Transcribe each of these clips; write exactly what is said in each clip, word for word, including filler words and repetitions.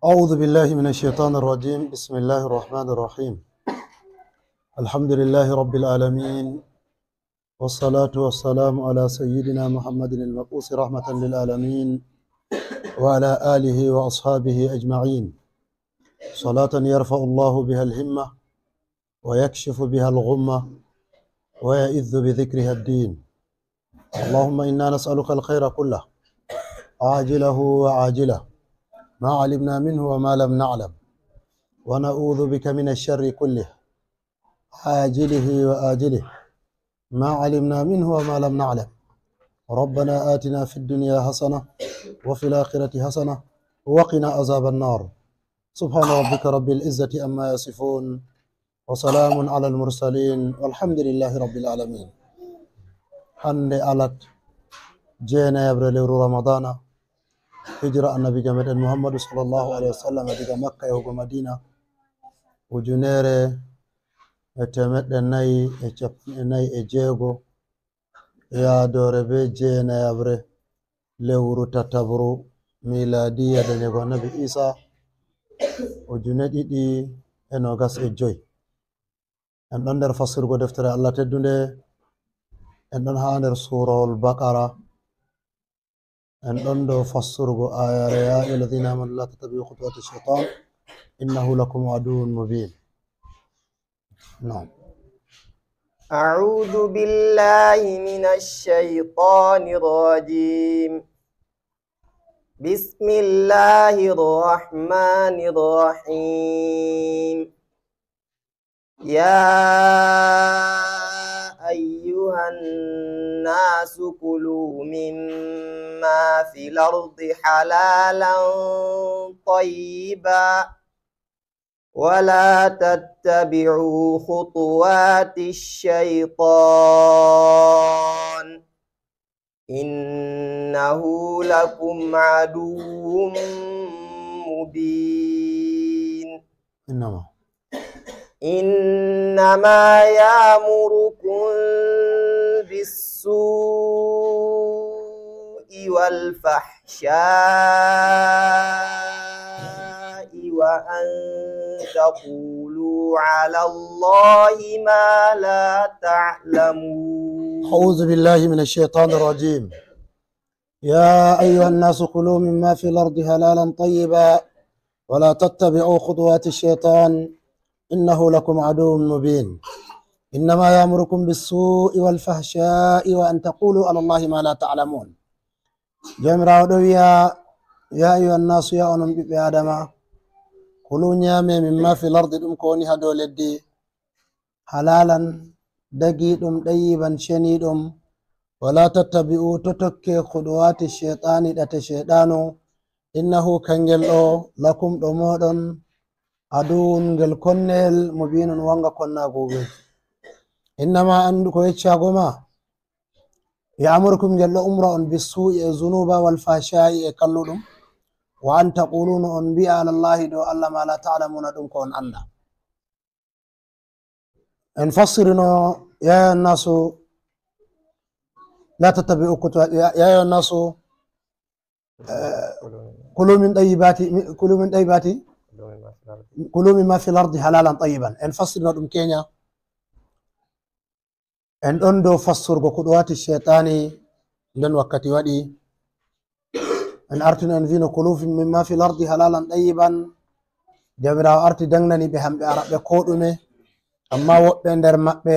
أعوذ بالله من الشيطان الرجيم. بسم الله الرحمن الرحيم. الحمد لله رب العالمين، والصلاة والسلام على سيدنا محمد المبعوث رحمة للعالمين، وعلى آله وأصحابه أجمعين. صلاة يرفع الله بها الهمة، ويكشف بها الغمة، ويعز بذكرها الدين. اللهم إنا نسألك الخير كله، عاجله وآجله، ما علمنا منه وما لم نعلم، ونعوذ بك من الشر كله، عاجله وآجله، ما علمنا منه وما لم نعلم. ربنا آتنا في الدنيا حسنة، وفي الآخرة حسنة، وقنا عذاب النار. سبحان ربك رب العزة عما يصفون، وسلام على المرسلين، والحمد لله رب العالمين. Hannde alat jeenayaɓre lewru Ramadana, hijira annabiijo meɗen Muhammadu sallallahu alaihi wasallam, diga Makka yahugo Madina, ujunere e temeɗɗe nayi e cappanɗe nayi e jeego, yaadoore be jeenayaɓre lewru tatabru miladiya, danyego annabi Isa, ujune ɗiɗi e nogas e joy. En ɗon nder fassurgo deftere Allah teddunde, en ɗon haa nder suurawol Baqara, en ɗon dow fassurgo ayare, "Ya ayyuha alladhina amanu la tattabi'u khutuwati shaytan, innahu lakum aduwwun mubin." Naam. أعوذ بالله من الشيطان الرجيم. بسم الله الرحمن الرحيم. يا أيها الناس كلوا مما في الأرض حلالا طيبا ولا تتبعوا خطوات الشيطان إنه لكم عدو مبين. إنما. إنما يأمركم بالسوء والفحشاء وأن تقولوا على الله ما لا تعلمون. أعوذ بالله من الشيطان الرجيم. يا أيها الناس كلوا مما في الأرض حلالا طيبا ولا تتبعوا خطوات الشيطان إنه لكم عدو مبين. إنما يأمركم بالسوء والفحشاء وأن تقولوا على الله ما لا تعلمون. Jawmiraawo ɗo wi'a, "Ya ayyuhan nasu, ya onon ɓiɓɓe Adama, kulu nyaame mimma fil ardi, ɗum ko woni haa dow leddi, halalan, dagiiɗum, ɗayyiban, ceniiɗum, wala tattabi'u, to tokke, khuɗuwaati shaytaani, ɗate shayɗaanu, innahu, kangel ɗo, lakum, ɗo mooɗon, aduwwun, ngel konneyel, mubinun, wanga konnaagu ngel. Innama, anndu ko yeccaago ma, ya'murukum, ngel ɗo umra on, bissu'i, e zunuba, wal fahsha'i, e kalluɗum, wa an taqulu, no on mbi'a, alallahi, dow Allah, ma la ta'lamuna, ɗum ko on annda." En fassirino, ya ayyuhan nasu, la tattabi'u khutuwa-, ya, ya ayyuhan nasu, eh, kulu min tayyibati, mi-, kulu min tayyibati, kulu mimma fil ardi halalan tayyiban. En fassirino ɗum keenya. En ɗon dow fassurgo khuɗuwaati shaytaani, nden wakkati waɗi. En artino en vino, "Kulu fi-, mimma fil ardi halalan tayyiban." Jawmiraawo arti dangnani ɓe hamɓe Araɓɓe ko ɗume, amma woɓɓe nder maɓɓe,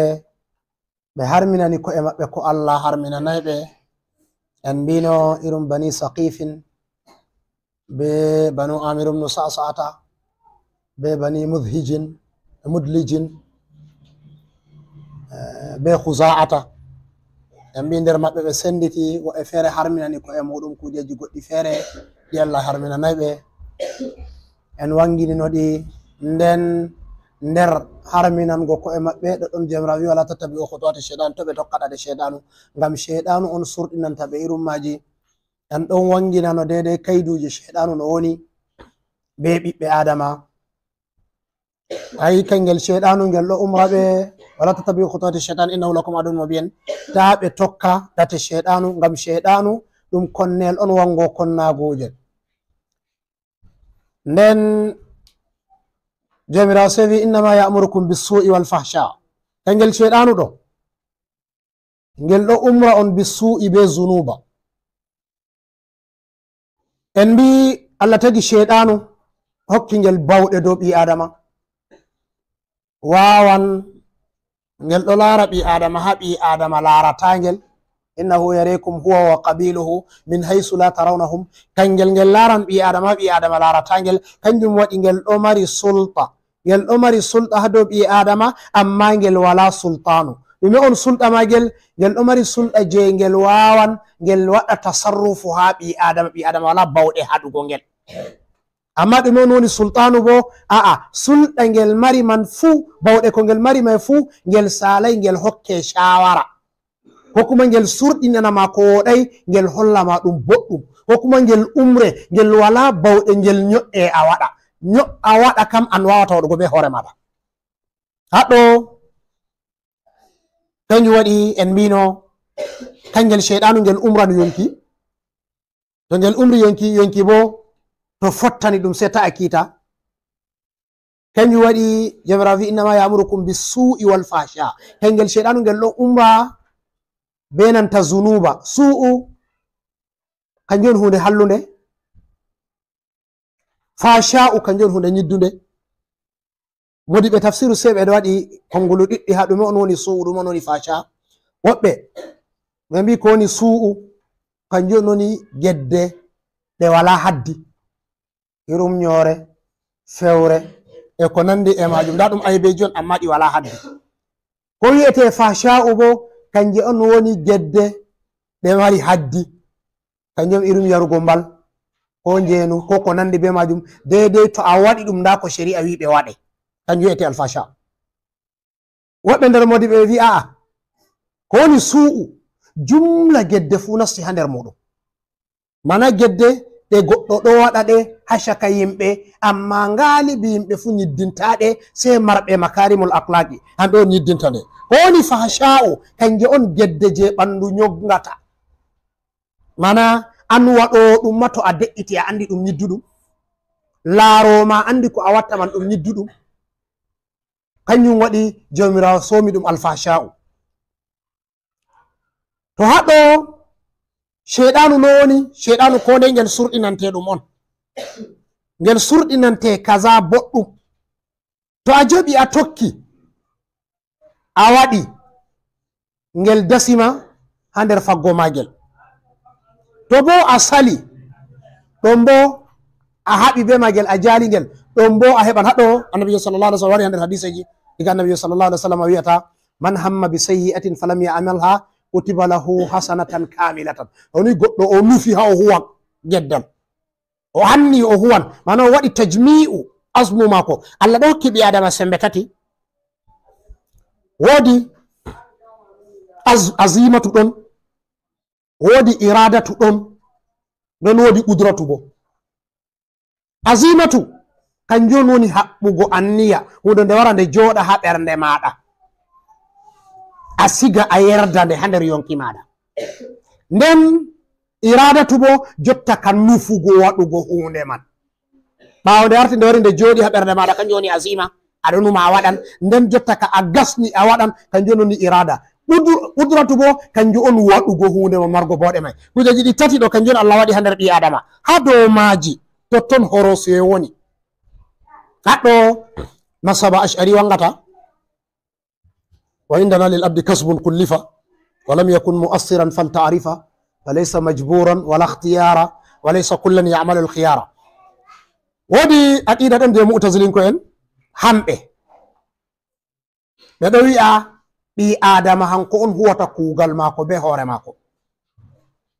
ɓe harminani ko'e maɓɓe ko Allah harminanay ɓe. En mbino irum Bani Saqifin, be Banu Amir ibn Sa'sa'ata, be Bani Mudhijin, Mudlijin, eh, be Khuza'ata. En mbi nder maɓɓe ɓe senditi, woɓɓe feere harminani ko'e muɗum kujeji goɗɗi feere ɗi Allah harminanay ɓe. En wanginino ɗi, nden nder harminango ko'e maɓɓe, ɗo ɗon Jawmiraawo wi, "Wala tattabi'u khutuwati shaytan, to ɓe tokka ɗate shayɗaanu, ngam shayɗaanu on surɗinanta ɓe irum maaji." En ɗon wanginano deydey kayduuje shayɗaanu no woni be ɓiɓɓe Adama. Ayi, kangel shayɗaanu ngel ɗo umra ɓe, "Wala tattabi'u khutuwati shaytan innahu lakum aduwwun mubin." Taa ɓe tokka ɗate shayɗaanu, ngam shayɗaanu ɗum konneyel on wango konnaaguuje. Nden Joomiraawo sey wi, "Innama ya'murukum bis-su'i wal fahsha." Kangel Ceyɗaanu ɗo, ngel ɗo umra on bis-su'i be zunuba. En mbi Allah tagi Ceyɗaanu hokki ngel bawɗe dow ɓii Aadama. Waawan ngel ɗo laara ɓii Aadama haa ɓii Aadama laarataa ngel. "Innahu yaraykum huwa wa qabiluhu min haysu la tarawnahum." Kangel ngel laaran ɓii Aadama haa ɓii Aadama laarataa ngel. Kanjum waɗi ngel ɗo mari sulta. Ngel ɗo mari sulɗa haa dow ɓii Aadama, ammaa ngel walaa sultaanu. Ɗume on sulɗa maagel? Ngel ɗo mari sulɗa jey ngel waawan ngel waɗa tasarrufu haa ɓii Aadama. Ɓii Aadama walaa bawɗe haɗugo ngel. Ammaa ɗume on woni sultaanu boo? A'a, sulɗa ngel mari man fuu, bawɗe ko ngel mari may fuu, ngel saalay ngel hokke caawara. Ko kuma ngel surɗinana ma ko wooɗay, ngel holla ma ɗum boɗɗum. Ko kuma ngel umre, ngel walaa bawɗe, ngel nyo'e a waɗa. Nyo'a waɗa kam an waawata waɗugo bee hoore maaɗa. Haɗo, kanjum waɗi en mbiino, kangel Ceyɗaanu ngel umranu yonki. To ngel umri yonki, yonki boo to fottani ɗum sey ta'a kiita. Kanjum waɗi Jawmiraawo vi'i, "Innama ya'murukum bis-su'i wal fahsha." Kangel Ceyɗaanu ngel ɗo umra bee nanta zunuba. Su'u, kanjum woni huunde hallunde. Fahsha'u, kanjum woni huunde nyiddunde. Moodiɓɓe tafsiru sey ɓe ɗo waɗi konngolu ɗiɗɗi haa ɗume on woni su'u, ɗume on woni fahsha. Woɓɓe ɓe mbi'i ko woni su'u, kanjum woni gedde ɗe walaa haddi. Irum nyoore, fewre, e ko nandi e maajum. Ndaa ɗum aybeeji on, ammaa ɗi walaa haddi. Ko wi'etee fahsha'u boo, kanje on woni gedde ɗe mari haddi. Kanjum irum yarugo mbal, ko njeenu, ko ko nandi bee maajum. Deydey to a waɗi ɗum, ndaa ko ceri'a wi'i ɓe waɗe. Kanjum wi'etee alfahsha. Woɓɓe nder moodiɓɓe ɓe vi'i, a'a, ko woni su'u, jumla gedde fuu nasti haa nder muuɗum. Mana gedde ɗe goɗɗo ɗo waɗa ɗe haa caka yimɓe, ammaa ngaalibi yimɓe fuu nyiddintaa ɗe, sey marɓe makaarimul akhlaaqi, hamɓe on nyiddinta nde. Ko woni fahsha'u, kanje on gedde jey ɓanndu nyogngata. Mana an waɗoowo ɗum ma, to a de'iti a anndi ɗum nyidduɗum. Laaroowo ma anndi ko a watta man ɗum nyidduɗum. Kanjum waɗi Jawmiraawo soomi ɗum alfahsha'u. To haɗo Ceyɗaanu no woni, Ceyɗaanu koo ndey ngel surɗinante ɗum on. Ngel surɗinante kaza boɗɗum. To a jaɓi a tokki, a waɗi, ngel dasi ma haa nder faggo maagel. To boo a sali, ɗon boo a haɓi bee maagel, a jaali ngel, ɗon boo a heɓan. Haɗo Annabiijo sallallahu alaihi wasallam wari haa nder hadiiseeji, diga Annabiijo sallallahu alaihi wasallam wi'ata, "Man hamma bi sayyi'atin falam ya'malha, kutiba lahu hasanatan kamilatan." To ni goɗɗo o nufi haa o huwan geddal. O anni o huwan, mana o waɗi tajmi'u azmu maako. Allah ɗo hokki ɓii Aadama sembe tati. Woodi az-, azimatu ɗon, woodi iradatu ɗon, nden woodi qudratu boo. Azimatu, kanjum woni haɓɓugo anniya, huunde nde wara nde jooɗa haa ɓernde maaɗa. A siga a yerda nde haa nder yonki maaɗa. Nden iradatu boo, jotta ka nufugo waɗugo huunde man. Ɓaawo nde arti nde wari nde jooɗi haa ɓernde maaɗa, kanjum woni azima, aɗo numa a waɗan. Nden jotta ka a gasni a waɗan, kanjum woni irada. Qudur-, qudratu boo, kanjum on waɗugo huunde man margo bawɗe may. Kujeeji ɗi tati ɗo, kanjum on Allah waɗi haa nder ɓii Aadama. Haa dow maaji, totton horosiyee woni. Haɗo masaba Ash'ari wangata. "Wa indana lil abdi kasbun kullifa, wa lam yakun mu'assiran fal ta'rifa, fa laysa majburan wa la ikhtiyara, wa laysa kullan ya'malu al khiyara." Woodi aqida ɗon je Mu'tazilinko'en hamɓe. Ɓe ɗo wi'a ɓii Aadama hanko on huwata kuugal maako be hoore maako.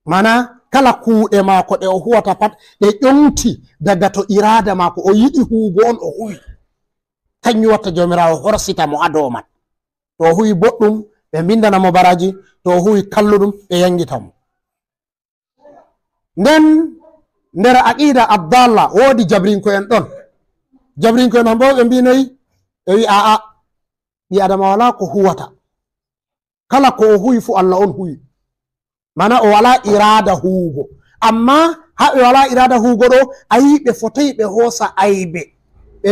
Mana kala kuuɗe maako ɗe o huwata pat, ɗe ƴoŋti daga to iraada maako, o yiɗi huwugo on, o huwi. Kanjum watta Jawmiraawo horsita mo haa dow man. To o huwi boɗɗum, ɓe mbindana mo baraaji, to o huwi kalluɗum, ɓe yaŋgita mo. Nden nder aqida Abdallah, woodi jabrinko'en ɗon. Jabrinko'en on boo ɓe mbi noy? Ɓe wi, a'a, ɓii Aadama walaa ko huwata. Kala ko o huwi fuu, Allah on huwi. Mana o walaa iraada huwugo. Ammaa Haa ɓe walaa iraada huugo ɗo, a yi ɓe fotayi ɓe hoosa aybe. Ɓe,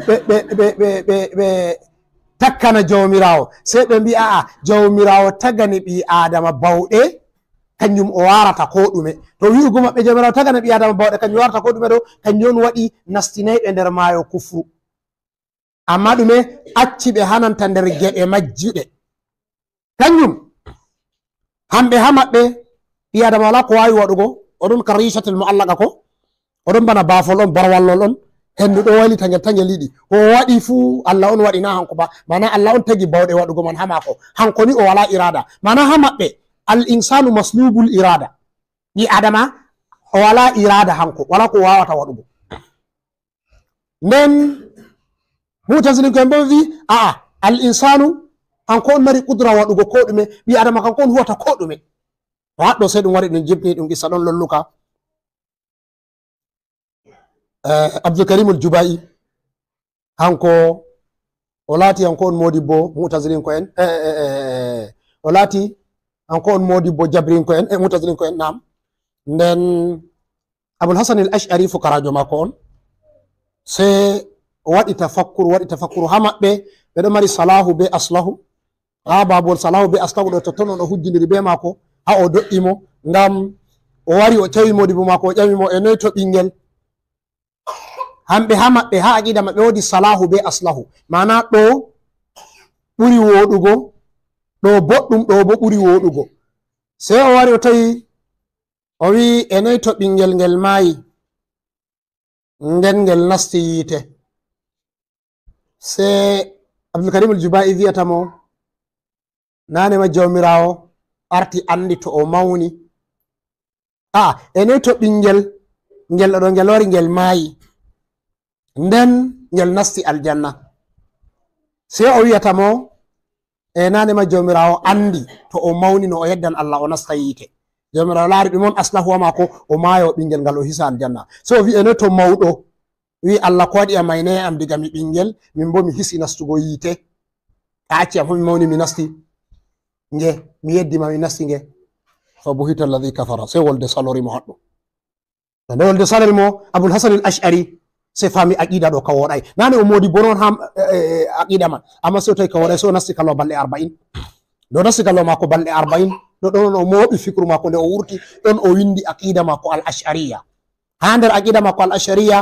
ɓe, ɓe, ɓe, ɓe, ɓe, ɓe takkana Jawmiraawo. Sey ɓe mbi'a, a'a, Jawmiraawo tagani ɓii Aadama bawɗe, kanjum o waarata koo ɗume. To wi'ugo maɓɓe Jawmiraawo tagana ɓii Aadama bawɗe, kanjum waarata koo ɗume ɗo, kanjum on waɗi nastinayi ɓe nder maayo kufru. Ammaa ɗume acci ɓe hananta nder geɗe majjuɗe? Kanjum, hamɓe haa maɓɓe, ɓii Aadama walaa ko waawi waɗugo, o ɗon ka riicatil mu'allaqa ko, o ɗon bana baafol on, barwallol on, hendu ɗo waylita ngel tan ngel yiɗi. Ko o waɗi fuu, Allah on waɗi, naa hanko ba. Maana Allah on tagi bawɗe waɗugo man haa maako. Hanko ni o walaa iraada. Maana haa maɓɓe, al insaanu maslubul iraada. Ɓii Aadama o walaa iraada hanko, walaa ko o waawata waɗugo. Nden Mu'tazilinko'en boo wi, a'a, al insaanu, hanko on mari qudra waɗugo koo ɗume, ɓii Aadama kanko on huwata koo ɗume. To haɗɗo sey ɗum wari ɗum jipni ɗum qissa ɗon lolluka. Eh, Abdul Karimul Juba'i, hanko o laati, hanko on moodibbo Mu'tazilinko'en, eh, eh, eh, eh, o laati, hanko on moodibbo Jabrinko'en, eh, Mu'tazilinko'en, naam. Nden Abul Hasan al Ash'ari, fukaraajo maako on, sey o waɗi tafakkuru, waɗi tafakkuru haa maɓɓe, ɓe ɗo mari Salahu bee Aslahu. Haa baabol Salahu bee Aslahu ɗo, totton on o hujjindiri bee maako, haa o do'i mo, ngam o wari o tawi moodibbo maako, o ƴami mo, e noy to ɓiŋngel? Hamɓe haa maɓɓe, haa aqiida maɓɓe woodi Salahu bee Aslahu. Maana ɗo ɓuri wooɗugo, ɗo boɗɗum, ɗo boo ɓuri wooɗugo. Sey o wari o tawi, o wi'i, e noy to ɓiŋngel ngel maayi, nden ngel nasti yiite? Sey Abdul Karim al Juba'i wi'ata mo, naane ma Jawmiraawo arti anndi to o mawni. A'a, e noy to ɓiŋngel ngel ɗo ngel wari ngel maayi, nden ngel nasti aljanna? Sey o wi'ata mo, e naane ma Jawmiraawo anndi to o mawni no o yeddan Allah o nasta yiite. Jawmiraawo laari ɗum on aslahu maako, o maaya o ɓiŋngel ngal o hisa aljanna. Sey o wi'i, e noy to mawɗo wi'i, Allah, ko waɗi a maynay am diga mi ɓiŋngel, min boo mi hisi nastugo yiite. A acci am haa mi mawni mi nasti nge, mi yeddi ma mi nasti nge. Fa buhita alladhi kafara. Sey wolde salori mo haɗɗo. Nde wolde salori mo, Abul Hasan al Ash'ari sey faami aqiida ɗo ka wooɗaay. Naane o moodibbo non haa, eh, eh, aqiida man. Ammaa sey o tawi ka wooɗaay, sey o nasti ka lowa balɗe arba'in. Nde o nasti ka lowa maako balɗe arba'in, ɗo ɗon o mooɓi fikru maako nde o wurti, ɗon o windi aqiida maako al Ash'ariya. Haa nder aqiida maako al Ash'ariya,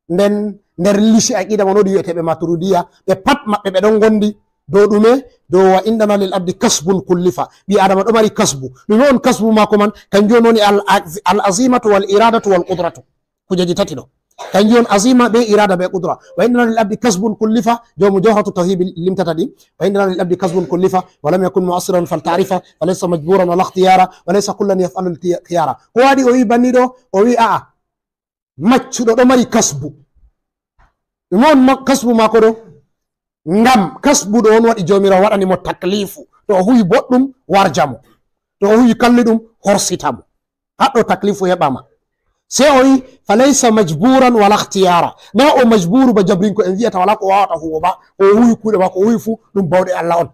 nden nder lice aqiida man woodi wi'eteeɓe Maturidiya, ɓe pat maɓɓe ɓe ɗon ngondi dow ɗume? Dow wa indana lil abdi kasbun kullifa. Ɓii Aadama ɗo mari kasbu. Ɗume on kasbu maako man? Kanjum woni al, al azimatu wal iradatu wal qudratu. Kujeeji tati ɗo. Kanjum on azima be irada be qudra. Wa indana lil abdi kasbun kullifa, joomu Jawharatu Tawhid limtata ɗi. Wa indana lil abdi kasbun kullifa, wa lam yakun mu'assiran fal ta'rifa, wa laysa majburan wa la ikhtiyara, wa laysa kullan yaf'alu al khiyara. Ko waɗi o wi banni ɗo? O wi a'a. Maccuɗo ɗo mari kasbu. Ɗum on ma-, kasbu maako ɗo. Ngam kasbu ɗo on waɗi Jawmiraawo waɗani mo taklifu. To o huwi boɗɗum, warja mo. To o huwi kalliɗum, horsita mo. Haɗɗo taklifu heɓaama. Sey o wi, "Falaysa majburan wala ikhtiyara." Na o majburu ba jabrinko'en wi'ata wala ko wawata huwo ba, ko o huwi kuuɗe maako, o huwi fuu ɗum bawɗe Allah on.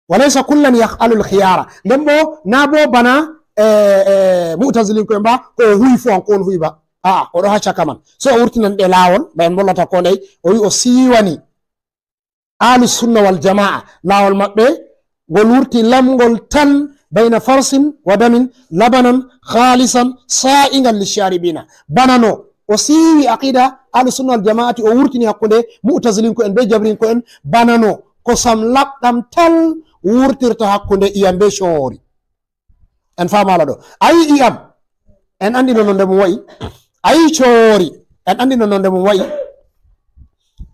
"Walaysa kullan yaf'alul khiyara." Nden bo, na bo bana, eh, eh, mu'tazilinko'en ba, ko o huwi fuu hanko on huwi ba. A'a, o ɗo haa caka man. Sey o wurtinan ɓe laawol, ba en bollata ko ndey, o wi o siwani Ahlu sunna wal jamaa, laawol maɓɓe ngol wurti lamngol tan, bayna farsin wa damin, labanan khalisan sa'igan lisharibina. Bana no o siiwi aqida Ahlu sunna wal jamaati, o wurtini hakkunde mu'tazilinko'en be jabrinko'en, bana no kosam laɓɗam tal wurtirta hakkunde iyam be coori. En faama haala ɗo. A yi iyam, en anndi no nonde mum wa'i. A yi coori, en anndi no nonde mum wa'i.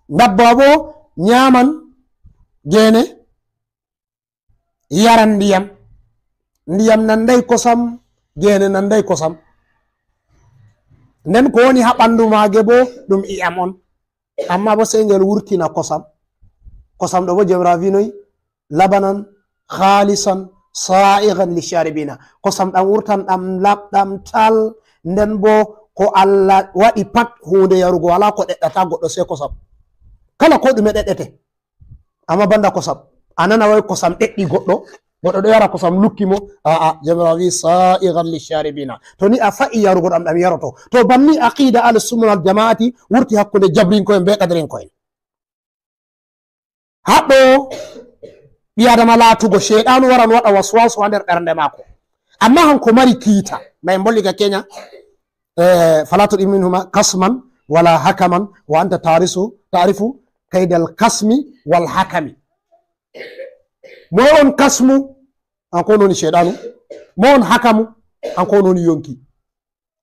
Ndabbawa bo nyaaman geene, yaran ndiyam. Ndiyam nanday kosam, geene nanday kosam. Nden ko woni haa ɓandu maage bo ɗum iyam on. Ammaa bo sey ngel wurtina kosam. Kosam ɗo bo Jawmiraawo wi'i noy? "Labanan khalisan sa'igan lisharibina." Kosam ɗam wurtan ɗam laɓɗam tal, nden bo ko Allah waɗi pat huunde yarugo, walaa ko ɗeɗɗata goɗɗo sey kosam. Kala ko ɗume ɗeɗɗete. Ammaa banda kosam. A nana way kosam ɗeɗɗi goɗɗo, Goɗɗo ɗo yara kosam lukki mo, a'a, Jawmiraawo wi, "Sa'igan lisharibina." To ni a fa'i yarugo ɗam, ɗam yaroto. To banni aqida Ahli Sunna wal Jama'ati wurti hakkunde Jabrinko'en be Qadirinko'en. Haɗɗo ɓi Adama laatugo, Shayɗanu waran waɗa waswasu haa nder ɓernde maako. Amma hanko mari kiita, ma en mbolli ka Kenya, eh, "Fala tuti minhuma kasman wala hakaman wa anta tarisu, ta'rifu kaidal kasmi wal hakami." Moye on kasmu? Hanko on woni Shayɗanu. Moye on hakamu? Hanko on woni yonki.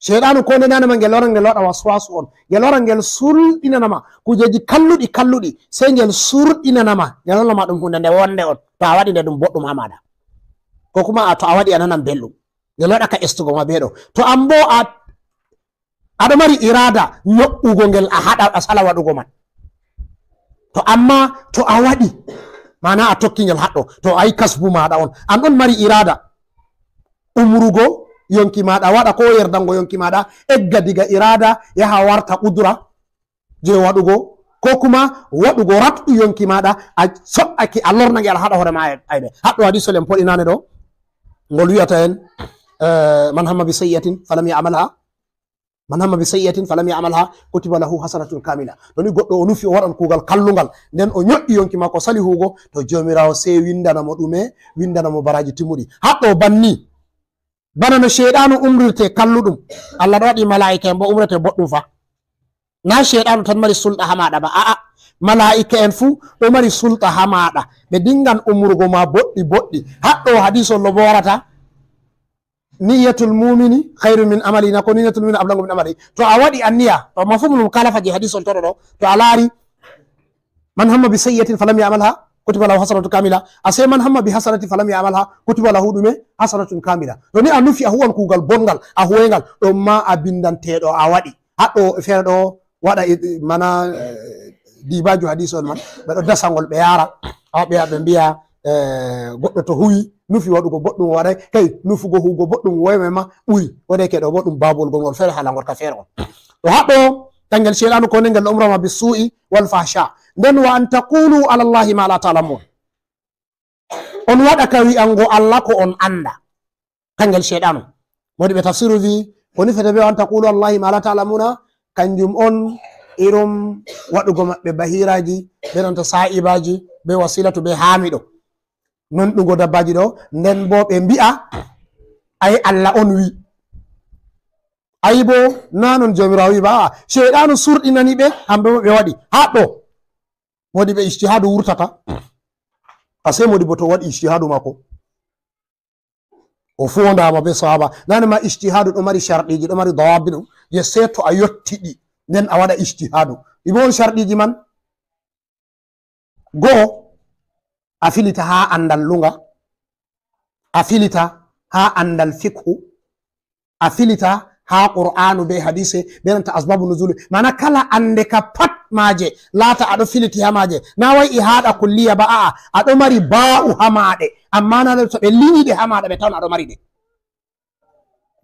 Shayɗanu ko nde nanama ngel wara ngel waɗa waswasu on. Ngel wara ngel surɗinanama kujeji kalluɗi, kalluɗi. Sey ngel surɗinanama. Ngel wallama ɗum hunde nde wonde on. To a waɗi nde ɗum boɗɗum haa maɗa. Ko kuma a, to a waɗi a nanan belɗum. Ngel waɗa ka estugo ma be ɗo. To an bo a, aɗo mari irada nyo'ugo ngel a haɗa a sala waɗugo man. To amma to a waɗi, mana a tokki ngel haɗɗo. To a yi kasbu maɗa on. An ɗon mari irada. Umrugo yonki maɗa waɗa ko yerdango yonki maɗa. Egga diga irada yaha warta qudra je waɗugo. Ko kuma waɗugo ratɗu yonki maɗa. A soɓɓaki a lorna ngel a haɗa hoore ma aybe. Haɗɗo hadisol en poɗinane ɗo. Ngol wi'ata en, eh, "Man hamma bi sayyi'atin falam ya'malha." "Man hamma bi sayyi'atin falam ya'malha kutiba lahu hasanatun kamila." To ni goɗɗo o nufi o waɗan kuugal kallungal, nden o nyo'i yonki maako sali huugo, to Jawmiraawo sey windana mo ɗume? Windana mo baraji timmuɗi. Haɗɗo banni. Bana no Shayɗanu umrirte kalluɗum, Allah ɗo waɗi malaa'ika en bo umrete boɗɗum fa. Na Shayɗanu tan mari sulɗa haa maɗa ba, a'a. Malaa'ika en fu ɗo mari sulɗa haa maɗa. Ɓe dingan umrugo ma boɗɗi boɗɗi. Haɗɗo hadisol lo bo warata. "Niyyatul mu'mini khairun min amali," na ko, "Niyyatul mu'mini ablagu min amali." To a waɗi anniya, to mafhumul mukhalafa je hadisol to ɗo, to a laari, "Man hamma bi sayyi'atin falam ya'malha kutiba lahu hasanatu kamila." A sey, "Man hamma bi hasanatin falam ya'malha kutiba lahu ɗume? Hasanatun kamila." To ni a nufi a huwan kuugal bongal, a huwengal, ɗon ma a bindanteeɗo a waɗi. Haɗɗo feere ɗo waɗa i-, i-, mana, eh, dibaaju hadisol man, ɓe ɗo dasa ngol ɓe yaara, haa ɓe yaha ɓe mbiya, eh, goɗɗo to huwi, nufi waɗugo boɗɗum o waɗay, kay nufugo huwugo boɗɗum woyme ma ɓuri. Wodeke ɗo bo ɗum baabol gol ngol feere hala ngol ka feere on. To haɗɗo, kangel Shayɗanu ko ne ngel ɗo umra ma bi su'i wal fahsha. Nden wa an taqulu ala Allahi ma la ta'lamun. On waɗa ka wi'ango Allah ko on anda. Kangel Shayɗanu. Modi ɓe tafsiru vi, ko nufete be "Wa an taqulu Allahi ma la ta'lamuna", kanjum on irum waɗugo maɓɓe bahiraji, be nanta sa'ibaji, be wasilatu, be hamiɗo. Non ɗugo dabbaji ɗo, nden bo ɓe mbi'a, "Ay Allah on wi." Ay bo, na non Jawmiraawo wi ba, a'a, Shayɗanu surɗinani ɓe, hamɓe bo ɓe waɗi. Haɗɗo, modi ɓe ijtihadu wurtata. A sey modi bo to waɗi ijtihadu maako. O fondama be sawaba. Nane ma ijtihadu ɗo mari sharɗiji, ɗo mari dawabiɗum. Je sey to a yotti ɗi, nden a waɗa ijtihadu. Ɗi bo on sharɗiji man? Go'o, a filita haa andal lunga, a filita haa andal fiqhu, a filita haa Qur'anu be hadise, be nanta asbabu nuzuli. Mana kala ande ka pat maaje, laata aɗo filiti haa maaje. Na wai ihada kulliya ba, a'a, aɗo mari ba'u haa maɗe. Amma na to ɓe linyide haa maɗa, ɓe tawan aɗo mari ɗe.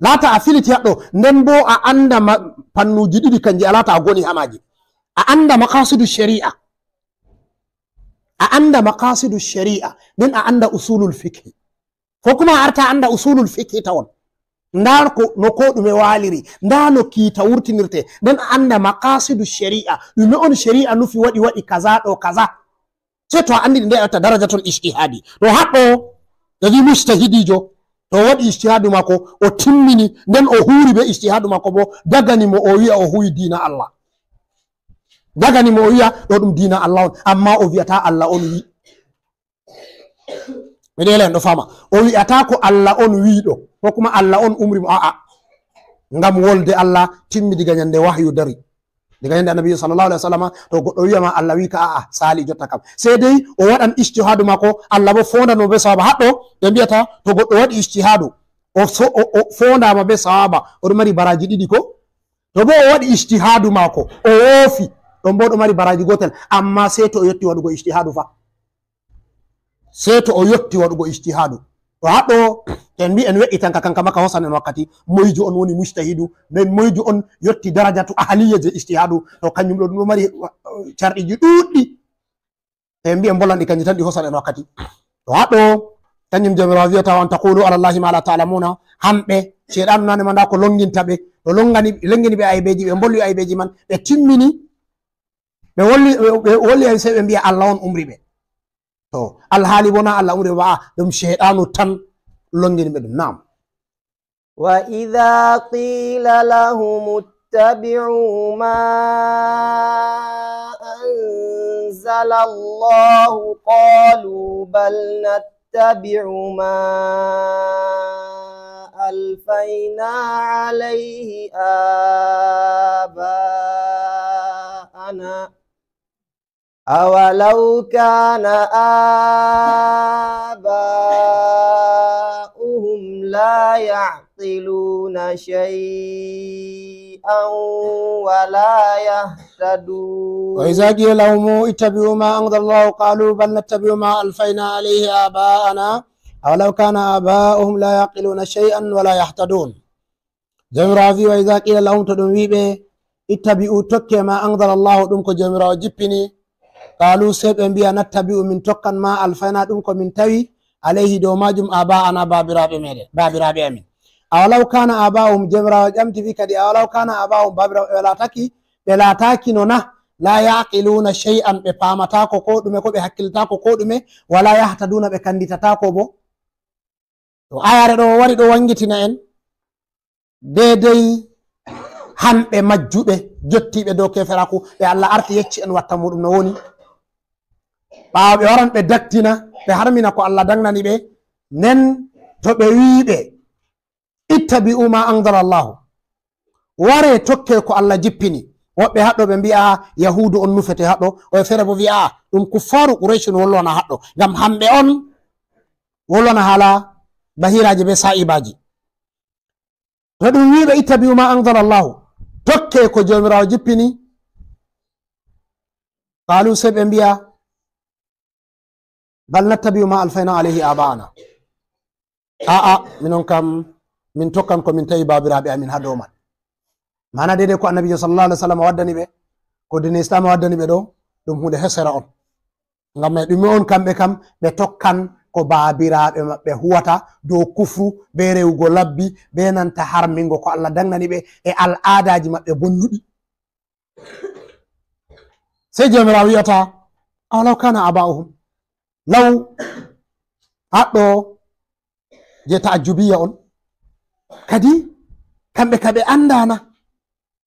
Laata a filiti haɗɗo, nden bo a anda ma-, fannuji ɗiɗi kanji a laata a goni haa maaji. A anda maqasidu shari'a. A anda maqasidu shari'a, nden a anda usulul fiqhi. Ko kuma a arta anda usulul fiqhi tawon. Nda ko, no ko ɗume waliri, nda no kiita wurtinirte, nden a anda maqasidu shari'a. Ɗume on shari'a nufi waɗi, waɗi kaza ɗo kaza. Sey to a andi nde a watta darajatul ijtihadi. To haɗɗo, ɓe wi mujtahidijo, to o waɗi ijtihadu maako, o timmini, nden o huuri be ijtihadu maako bo, dagani mo o wi'a o huwi diina Allah. Dagani mo o wi'a ɗo ɗum diina Allah on, amma o wi'ata Allah on wi. Mi ɗeela en ɗo fama. O wi'ata ko Allah on wi ɗo, ko kuma Allah on umri mo, a'a. Ngam wolde Allah timmi diga nyande wahyu dari. Diga nyande Annabi sallallahu alaihi wasallam, to goɗɗo wi'a ma Allah wi ka, a'a, sali jotta kam. Sey dai o waɗan ijtihadu maako, Allah bo fondan mo be sawaba. Haɗɗo, ɓe mbi'ata to goɗɗo waɗi ijtihadu, o so-, o, o fondama be sawaba, oɗo mari baraji ɗiɗi ko? To bo o waɗi ijtihadu maako, o woofi, ɗon bo ɗo mari baraji gotel, amma sey to o yotti waɗugo ijtihadu fa. Sey to o yotti waɗugo ijtihadu. To haɗɗo, to en mbi en we'itan ka kanka maka hosan en wakkati, moyjo on woni mujtahidu, nden moyjo on yotti darajatu ahliya je ijtihadu, to kanjum ɗo ɗum ɗo mari, uh, carɗiji ɗuɗɗi. To en mbi en bollan ɗi kanji tan ɗi hosan en wakkati. To haɗɗo, Kanjum Jawmiraawo wi'ata, "Wa an taqulu ala Allahi ma la ta'lamuna." Hamɓe, Shayɗaanu nane ma, ndaa ko longinta ɓe. To longani, longini ɓe aybeeji, ɓe mbolwi aybeeji man, ɓe timmini, ɓe wolwi, ɓe, ɓe wolwi ay, sey ɓe mbi'a Allah on umri ɓe. To, alhaali bo na Allah umri ɓe ba, ɗum Shayɗaanu tan longini ɓe ɗum. Naam. وإذا قيل لهم اتبعوا ما أنزل الله قالوا بل نتبع ما ألفينا عليه آباءنا أولو كان آباؤهم لا يعقلون شيئا ولا يهتدون. وإذا قيل لهم اتبعوا ما أنزل الله قالوا بل نتبع ما ألفينا عليه آباءنا أولو كان آباؤهم لا يعقلون شيئا ولا يهتدون. Jawmiraawo wi'i, "Wa iza qila lahum," to ɗum wi'i ɓe, "Ittabi'u, tokke, ma anzala Allahu, ɗum ko Jawmiraawo jippini." Qalu, sey ɓe mbi'a, "Nattabi'u, min tokkan, ma alfayna, ɗum ko min tawi, alayhi, dow maajum, aba'ana, baabiraaɓe meɗen, baabiraaɓe amin." Awalaw kana aba'uhum, Jawmiraawo ƴamti wi kadi, "Awalaw kana aba'uhum, baabiraaɓe ɓe laataki, ɓe laataki no na, la yaqiluna shay'an, ɓe paamataako ko ɗume, ko ɓe hakkiltaako ko ɗume, wala yahtaduna, ɓe kanditataako bo?" To ayare ɗo wari ɗo wangitina en, deedey hanɓe majjuɓe, jottiiɓe dow keeferaaku, ɓe Allah arti yecci en watta muɗum no woni. Ɓaawo ɓe waran ɓe daktina, ɓe harmina ko Allah dagnani ɓe, nden to ɓe wi'i ɓe, "Ittabi'u ma anzala Allahu." Ware tokke ko Allah jippini. Woɓɓe haɗɗo ɓe mbi'a Yahuudu on nufete haɗɗo, woɓɓe feere bo wi'a ɗum kuffaaru Quraysh on wolwana haɗɗo. Ngam hamɓe on wolwana haala bahiraaji be saa'ibaji. To ɗum wi'i ɓe, "Ittabi'u ma anzala Allahu," tokke ko Jawmiraawo jippini. Qalu, sey ɓe mbi'a, "Bal nattabi'u ma alfayna alayhi aba'ana." A'a, minon kam, min tokkan ko min tawi baabiraaɓe amin haa dow man. Maana deedey ko Annabiijo sallallahu alaihi wasallam waddani ɓe, ko diina Islaama waddani ɓe ɗo, ɗum huunde hesere on. Ngam e ɗume on kamɓe kam ɓe tokkan ko baabiraaɓe maɓɓe huwata dow kufru, be rewugo labbi, be nanta harmingo ko Allah dagnani ɓe e al'aadaaji maɓɓe bonnuɗi. Sey Jawmiraawo wi'ata, "Awalaw kana aba'uhum." Law haɗɗo je ta'ajjubiya on. Kadi kamɓe ka ɓe andana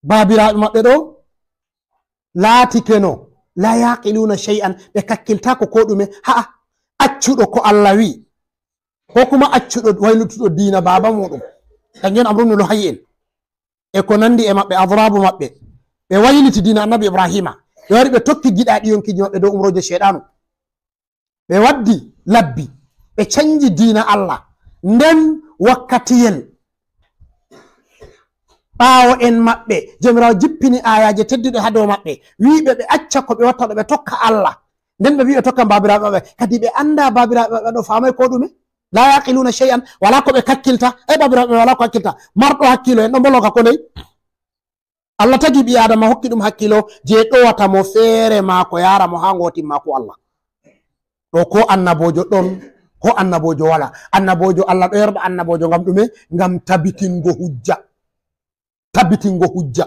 baabiraaɓe maɓɓe ɗo laatikeno la yaqiluna shay'an, ɓe kakkiltaako ko ɗume. Ha'a, accuɗo ko Allah wi'i, ko kuma accuɗo waylutuɗo diina baaba muɗum. Kanjum on Amru ibn Luhay'in e ko nandi e maɓɓe, adrabu maɓɓe. Ɓe wayliti diina Annabi Ibrahima. Ɓe wari ɓe tokki giɗaaɗi yonkiiji maɓɓe dow umrooje Shayɗaanu. Ɓe waddi labbi, ɓe canji diina Allah. Nden wakkatiyel ɓaawo en maɓɓe, Jawmiraawo jippini aayaaje tedduɗe haa dow maɓɓe, wi'i ɓe ɓe acca ko ɓe watta ɗo, ɓe tokka Allah. Nden ɓe wi'i ɓe tokkan baabiraaɓe maɓɓe. Kadi ɓe anda baabiraaɓe maɓɓe ɗo faamay ko ɗume. La yaqiluna shay'an, walaa ko ɓe kakkilta. Ay, baabiraaɓe maɓɓe walaa ko hakkilta. Marɗo hakkiilo en ɗon mbolwa ka ko ndey. Allah tagi ɓii Aadama, hokki ɗum hakkiilo je ɗowata mo feere maako, yaara mo haa gootin maako Allah. Ɗo ko annaboojo ɗon, ko annaboojo wala. Annaboojo, Allah ɗo yerɓa annaboojo ngam ɗume? Ngam tabitingo hujja. Tabitingo hujja.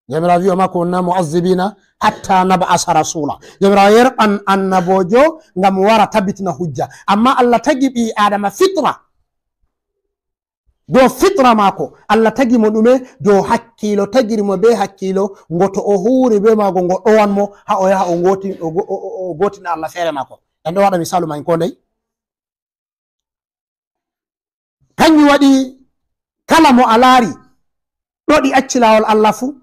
Jawmiraawo wi'i, "Wa ma kunna mu'azzibina hatta nab'asa rasula." Jawmiraawo yerɓan annaboojo ngam wara tabitina hujja. Amma Allah tagi ɓii Aadama fitra. Dow fitra maako, Allah tagi mo ɗume? Dow hakkiilo, tagiri mo be hakkiilo, ngo to o huuri be maago, ngo ɗowan mo, haa o yaha o ngooti-, o go-, o, o, o gootina Allah feere maako. En ɗo waɗa misaalu man ko ndey. Kanjum waɗi kala mo a laari ɗoɗi acci laawol Allah fuu,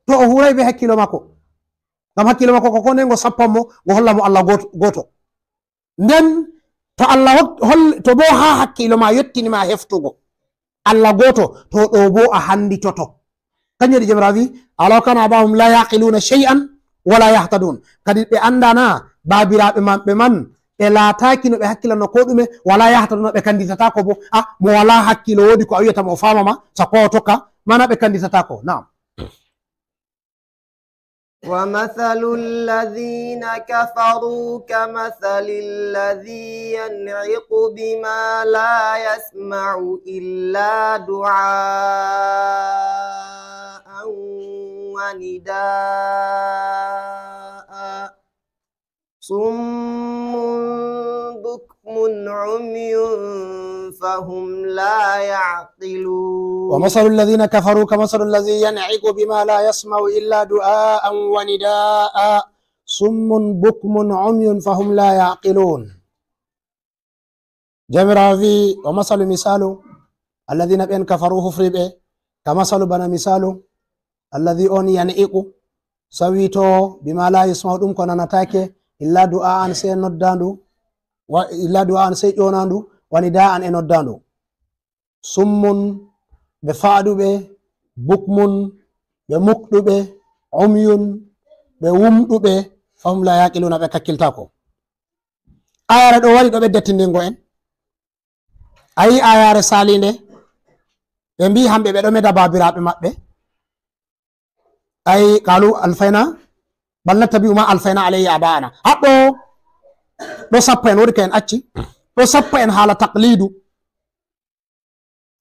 to o huuray be hakkiilo maako. Ngam hakkiilo maako ko, ko ndey ngo sappan mo, ngo holla mo Allah gooto, gooto. Nden to Allah hok-, hol-, to bo haa hakkiilo ma yottini ma heftugo Allah gooto, to ɗo bo a handitoto. Kanjum waɗi Jawmiraawo wi'i, "Awalaw kana aba'uhum la yaqiluna shay'an wala yahtadun." Kadi ɓe andana baabiraaɓe maɓɓe man, ɓe laataaki no ɓe hakkilano ko ɗume, wala yahtaduna, ɓe kanditataako bo. A, mo wala hakkiilo, woodi ko a wi'ata mo o faama ma, sakko o tokka, mana ɓe kanditataako. Na'am. ومثل الذين كفروا كمثل الذي ينعق بما لا يسمع إلا دعاء ونداء صم بكم عمي فهم لا يعقلون. ومثل الذين كفروا كمثل الذي ينعق بما لا يسمع إلا دعاء ونداء صم بكم عمي فهم لا يعقلون. Jawmiraawo wi'i, "Wa masalu misaalu, alladhina ɓen kafaru hufriɓe, ka masalu bana misaalu, alladhi on yan'iqu, sawito, bima la yusma'u ɗum ko nanatake, illa du'a an sey noddandu, wa, illa du'a an sey ƴonandu, wa nida an e noddandu. Summun, ɓe faɗuɓe, bukmun, ɓe mukɗuɓe, umyun, ɓe wumɗuɓe, fahum la yaqiluna, ɓe kakkiltako." Ayare ɗo wari ɗo ɓedda tindingo en. A yi ayare salinde, ɓe mbi hamɓe ɓe ɗo meda babiraɓe maɓɓe. Ay, qalu alfayna, bal nattabi'u ma alfayna alayhi aba'ana. Haɗɗo, ɗo sappa en, wodi ka en acci. Ɗo sappa en hala taqlidu.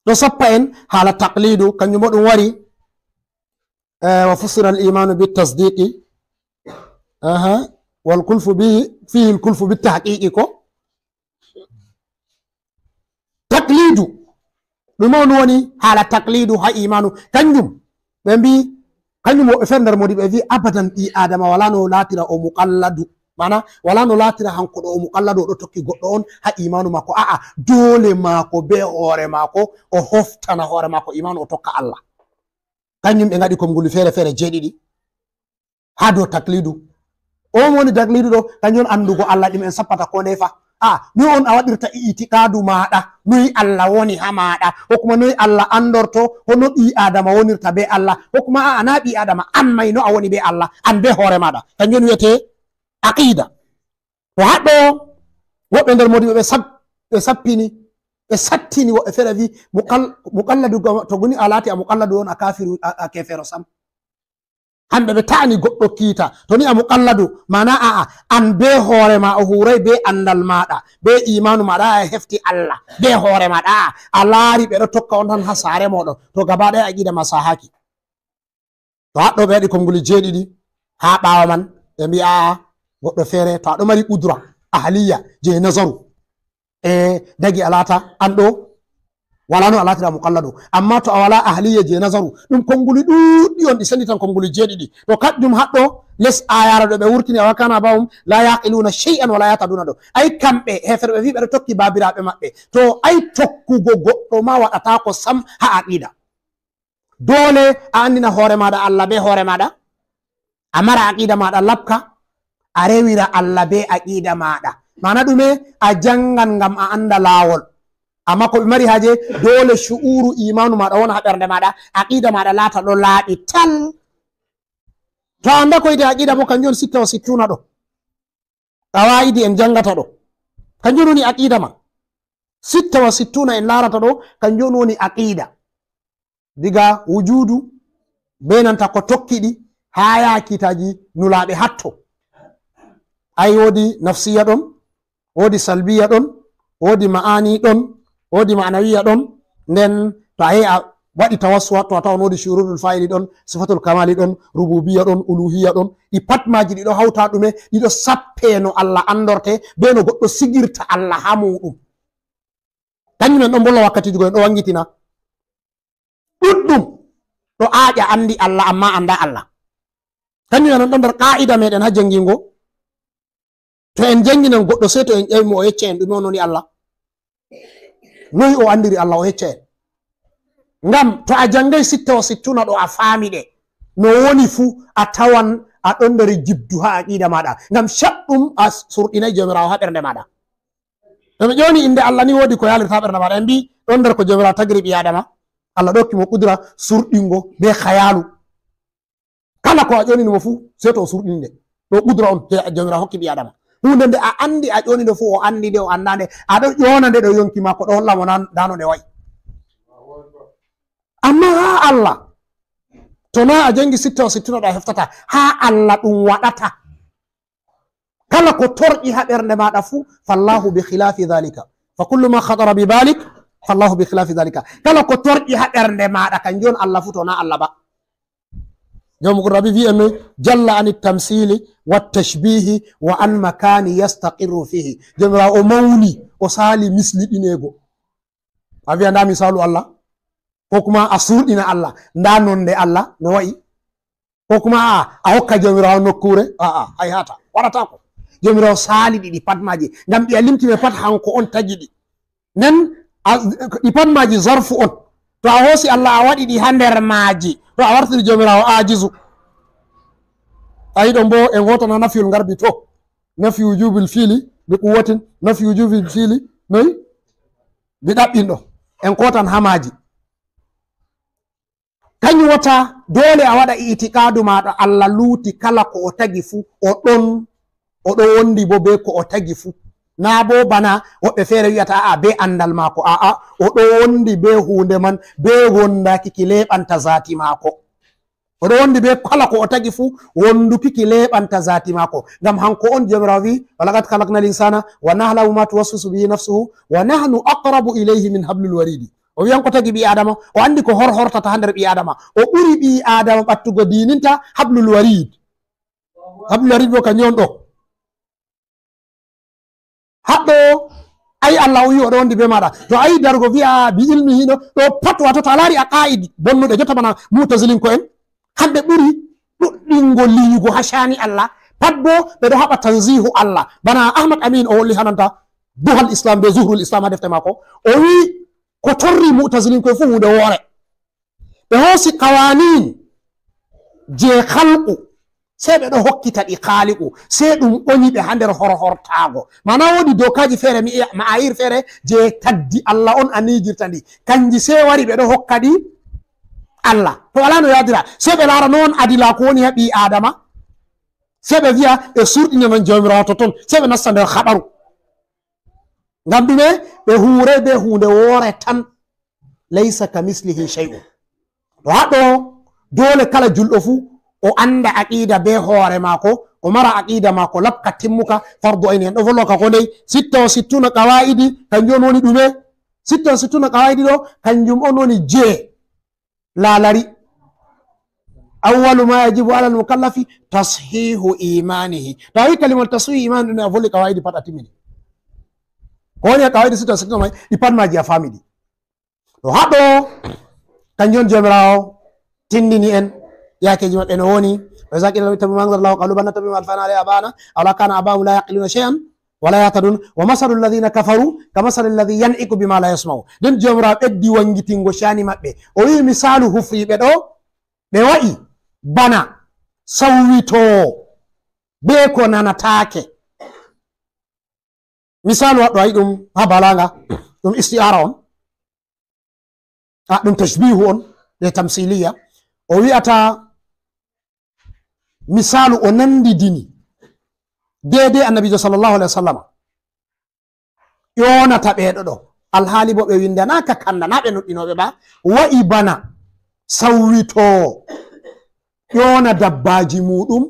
Ɗo sappa en hala taqlidu, kanjum bo ɗum wari, eh, wa fussira al imanu bit tasdiqi. Aha. Wal kulfu bi, fihi al kulfu bit tahqiqi ko. Taqlidu. Ɗum on woni hala taqlidu ha imanu. Kanjum, ɓe mbi, kanjum woɓɓe feere nder modi ɓe vi abadan ɓi Adama wala no latira o muqalladu. Mana, wala no latira hanko ɗo o muqalladu, o ɗo tokki goɗɗo on ha imanu mako. A'a, dole mako be hore mako, o hoftana hore mako imanu, o tokka Allah. Kanjum ɓe ngaɗi konguli feere feere jeeɗiɗi. Ha dow taklidu. O mo woni taklidu ɗo, kanjum on andugo Allah ɗum en sappata ko ndey fa. A, noy on a waɗirta i-, itiqadu maɗa, noy Allah woni ha maɗa, ko kuma noy Allah andorto, hono ɓi Adama wonirta be Allah, ko kuma a, a na ɓi Adama, an mai no a woni be Allah, an be hore maɗa. Kanjum on wiyete aqida. To haɗɗo, woɓɓe nder modi ɓe sab-, ɓe sappini, ɓe sattini woɓɓe feere vi, muqal-, muqalladu go-, to goni a lati a muqalladu on a kafiru, a, a kefero sam. Hamɓe ɓe ta'ani goɗɗo kiita. To ni a muqalladu, mana a'a, an be hore ma o hurai be andal maɗa, be imanu maɗa a hefti Allah, be hore maɗa a'a, a lari ɓe ɗo tokka on tan ha sare moɗon. To gaba ɗaya aqida ma sahaki. To haɗɗo ɓe waɗi konguli jeeɗiɗi ha ɓawo man, ɓe mbi a'a, goɗɗo feere, to aɗo mari qudra, ahliya, je nazaru. E dagi a lata an ɗo, wala no a latira muqallado. Amma to a wala ahliya je nazaru, ɗum konguli ɗuɗɗi on ɗi senditan konguli jeeɗiɗi. To kaɗɗum haɗɗo les ayara ɗo ɓe wurtini, "Awa kana ba'um la yaqiluna shay'an wala yahtaduna" ɗo. Ay kamɓe heferɓe wi ɓe ɗo tokki babiraɓe maɓɓe. To ay tokkugo goɗɗo ma waɗata ko sam ha aqida. Dole a andina hore maɗa Allah be hore maɗa. A mara aqida maɗa lapka, a rewira Allah be aqida maɗa. Mana ɗume? A jangan ngam a anda lawol. Amma ko ɓe mari haje, dole shu'uru imanu maɗa wona ha ɓernde maɗa, aqida maɗa lata ɗo laaɓi tal. To a anda ko wiyete aqida bo, kanjum on sitta wa sittuna ɗo. Qawaidi en jangata ɗo. Kanjum woni aqida ma. Sitta wa sittuna en larata ɗo, kanjum woni aqida. Diga wujudu, be nanta ko tokki ɗi, ha yaha kiitaji nulaɓe hatto. Ay wodi nafsiya ɗon, wodi salbiya ɗon, wodi ma'ani ɗon, wodi ma'anawiya ɗon. Nden to a yehi a waɗi tawassuwa, to a tawan wodi shurudul fa'ili ɗon, sifatul kamali ɗon, rububiya ɗon, uluhiya ɗon. Ɗi pat maji ɗi ɗo hauta ɗume? Ɗi ɗo sappe no Allah andorte, be no goɗɗo sigirta Allah ha muɗum. Kanjum en ɗon bolla wakkatiji go en ɗo wangitina. Ɗuɗɗum ɗo aaƴa andi Allah, amma anda Allah. Kanjum en ɗon nder qa'ida meɗen ha jangingo. To en janginan goɗɗo, sey to en ƴami mo, o yecca en ɗume on woni Allah. Noy o andiri Allah, o yecca en. Ngam to a jangai sitta wa sittuna ɗo, a faami ɗe, no woni fu, a tawan a ɗon nder jibdu ha aqida maɗa. Ngam shaɗɗum a surɗinai Jawmiraawo ha ɓernde maɗa. To ɓe ƴoni inde Allah ni, wodi ko yalirta ɓernde maɗa. En mbi ɗon nder ko Jawmiraawo tagiri ɓi Adama. Allah ɗo hokki mo qudra surɗingo be khayalu. Kala ko a ƴonini mo fu, sey to o surɗini nde. Ɗo qudra on je Jawmiraawo hokki ɓi Adama. Hunde nde a andi a ƴoni nde fu, o andi nde, o anda nde. A ɗo ƴona nde ɗo yonki maako, ɗo holla mo nan-, nda no nde wa'i. Amma ha Allah, To na a jangi sitta o sittuna ɗo a heftata. Ha Allah ɗum waɗata. Kala ko torƴi ha ɓernde maɗa fu, fallahu bi khilafi dhalika. Fa kullu ma khatara bi balik, fallahu bi khilafi dhalika. Kala ko torƴi ha ɓernde maɗa, kanjum on Allah fu, to na Allah ba. Jawmu Qurrabi wi en noy, jalla anit tamsili wat tashbihi wa an makani yastaqirru fihi. Jawmiraawo o mawni, o saali misliɗineego. A wiya nda misalu Allah, ko kuma a surɗina Allah, nda nonde Allah no wa'i. Ko kuma a, a hokka Jawmiraawo nokkuure, a'a, hayhata, waɗata ko. Jawmiraawo saali ɗi pat maaji, ngam ɗi a limti ɓe pat hanko on tagi ɗi. Nden a, ɗi pat maaji zarfu on. To a hoosi Allah a waɗi ɗi ha nder maaji, to a wartiri Jawmiraawo ajizu. A yiɗon bo e ngoto na nafiyul ngarbi to. Nafi wujubil fiili bi quwwatin, nafi wujubil fiili noy? Bi ɗaɓɓinɗo. En kotan ha maaji. Kanjum wata doole a waɗa itiqaadu maaɗa Allah luuti kala ko o tagi fu, o ɗon, o ɗo wondi bo be ko o tagi fu. Na bo bana woɓɓe feere wi'ata, a'a, be andal maako, a'a, o ɗo wondi be huunde man, be wondaaki ki leeɓanta zaati maako. O ɗo wondi be kala ko o tagi fu, wonduki ki leeɓanta zaati maako. Ngam hanko on Jawmiraawo wi'i, "Walaqad khalaqnal insana wa na'lamu ma tuwaswisu bihi nafsuhu wa nahnu aqrabu ilayhi min hablil waridi." O wi'an ko tagi ɓii Adama, o andi ko hor hortata ha nder ɓii Adama. O ɓuri ɓii Adama ɓattugo diininta hablul warid. Hablul warid bo kanjum on ɗo. Haɗɗo, ai Allah o wi'i o ɗo wondi be maɗa. To ai darugo wi'a bi ilmihi ɗo, ɗo pat wato to a laari aqaid bonnuɗe jotta bana mu'tazilinko en. Kamɓe ɓuri ɗuɗɗingo linyugo ha shani Allah. Pat bo ɓe ɗo haɓa tanzihu Allah. Bana Ahmad Amin o holli hananta Duhal Islam be Zuhrul Islam ha defte maako. O wi'i ko torri mu'tazilinko fu huunde woore. Ɓe hoosi qawanin je khalqu, sey ɓe ɗo hokkita ɗi khaliqu, sey ɗum ɓonyi ɓe ha nder horhortaago. Mana woodi dokaji feere, mi, ma'ayir feere je tagdi Allah on a nijirta ndi. Kanji sey wari ɓe ɗo hokka ɗi Allah. To wala no yadira, sey ɓe laara non adilaaku woni ha ɓii Adama. Sey ɓe wi'a ɓe surɗina non Jawmiraawo totton, sey ɓe nasta nder haɓaru. Ngam ɗume? Ɓe huuray be huunde woore tan. Laysa kamislihi shay'un. To haɗo doole kala julɗo fu o anda aqida be hoore maako, o mara aqida maako laɓka timmuka, fardu ayni. En ɗo volwa ka ko ndey, sitta o sittuna qawaidi, kanjum on woni ɗume? Sitta o sittuna qawaidi ɗo, kanjum on woni je laalari. Awwalu ma yajibu ala al-mukallafi tashihu imanihi. To a wi kalimatu tashihu imani ɗum a volwi qawaidi pat a timmini. Ko woni a qawaidi sitta o sittuna mai, ɗi pat maji a famidi. To haɗo, kanjum on Jawmiraawo tindini en, yakeji maɓɓe no woni, "Wa iza qila lahum ittabi'u ma anzala Allahu qalu bal nattabi'u ma alfayna alayhi aba'ana, aw law kana aba'uhum la ya'qiluna shay'an wa la yahtadun, wa masalu alladhina kafaru ka masali alladhi yan'iqu bima la yasma'u." Nden Jawmiraawo ɓeddi wangitingo shani maɓɓe. O wi'i misalu hufriɓe ɗo, ɓe wa'i bana sawwitoowo be ko nanataake. Misalu waɗɗo ayi ɗum ha balanga, ɗum isti'ara on. A, ɗum tashbihu on, ɗe tamsiliya. O wi'ata misalu o nandidini deede Annabiijo sallallahu alaihi wasallam. Ƴoonata ɓeeɗo ɗo. Alhaali bo ɓe windanaaka kanda, na ɓe nuɗɗinooɓe ba. Wa'i bana sawwitoowo ƴoona dabbaaji muuɗum,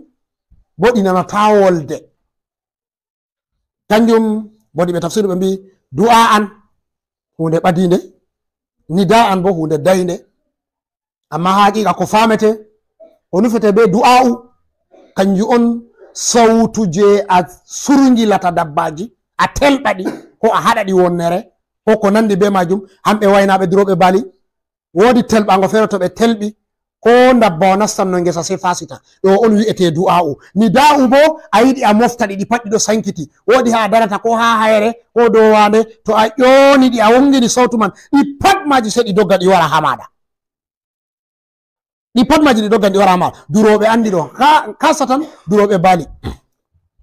bo ɗi nanataa wolde. Kanjum woni ɓe tafsiru ɓe mbi'i du'a'an huunde ɓadiinde, nida'an bo huunde daynde. Amma haa haqiiqa ko faamete, ko nufete be du'a'u, kanjum on sawtu je a surngilata dabbaaji, a telɓa ɗi, ko a haɗa ɗi wonnere, ko ko nandi be maajum, hamɓe waynaaɓe durooɓe baali. Woodi telɓango feere to ɓe telɓi, ko ndabbawa nastanno ngesa sey fasita. Ɗo on wi'ete du'a'u. Nida'u bo a yiɗi a mofta ɗi, ɗi pat ɗiɗo sankiti. Woodi haa a darata ko haa hayre, ko dow waande, to a ƴooni ɗi, a wongini sawtu man, ɗi pat maaji sey ɗi dogga ɗi wara haa maaɗa. Ɗi pat maaji ɗi doggan ɗi wara haa maaɗa. Durooɓe andi ɗo, ka-, kasatan durooɓe baali.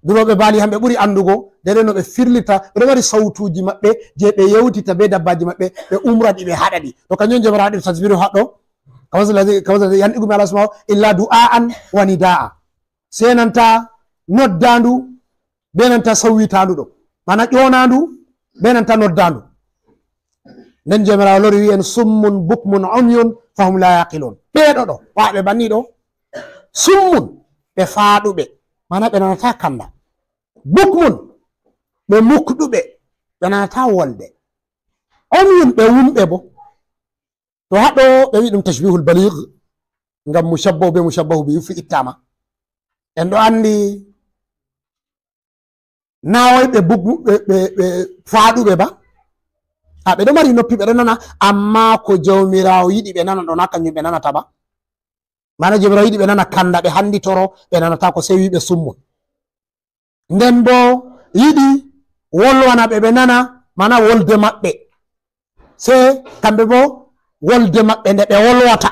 Durooɓe baali hamɓe ɓuri andugo, nden no ɓe firlita, ɓe ɗo mari sawtuuji maɓɓe je ɓe yewtita be dabbaaji maɓɓe, ɓe umra ɗi, ɓe haɗa ɗi. To kanjum Jawmiraawo waɗi tasbiru haɗɗo, kamasali ladhi, kamasali ladhi yan'iqu bima la yasma'u illa du'a'an wa nida'a. Sey nanta noddaandu, be nanta sawwitaandu ɗo. Mana ƴoonaandu, be nanta noddaandu. Nden Joomiraawo lori wi'i en, "Summun bukmun umyun fahum la yaqilun." Ɓee ɗo ɗo, waɗɓe banni ɗo, summun, ɓe faaɗuɓe, mana ɓe nanataa kanda. Bukmun, ɓe mukɗuɓe, ɓe nanataa wolde. Umyun, ɓe wumɓe bo. To haɗo ɓe wi'i ɗum tashbihul baligh, ngam mushabbahu be mushabbahu bi fi ittama. En ɗo andi nawoy ɓe bugu-, ɓe, ɓe, ɓe faaɗuɓe ba. A, ɓe ɗo mari noppi, ɓe ɗo nana, amma ko Jawmiraawo yiɗi ɓe nana ɗo, na kanjum ɓe nanata ba. Mana Jawmiraawo yiɗi ɓe nana kanda, ɓe handitoro, ɓe nanata ko, sey wi ɓe summun. Nden bo yiɗi wolwana ɓe, ɓe nana, mana wolde maɓɓe. Sey kamɓe bo wolde maɓɓe nde ɓe wolwata.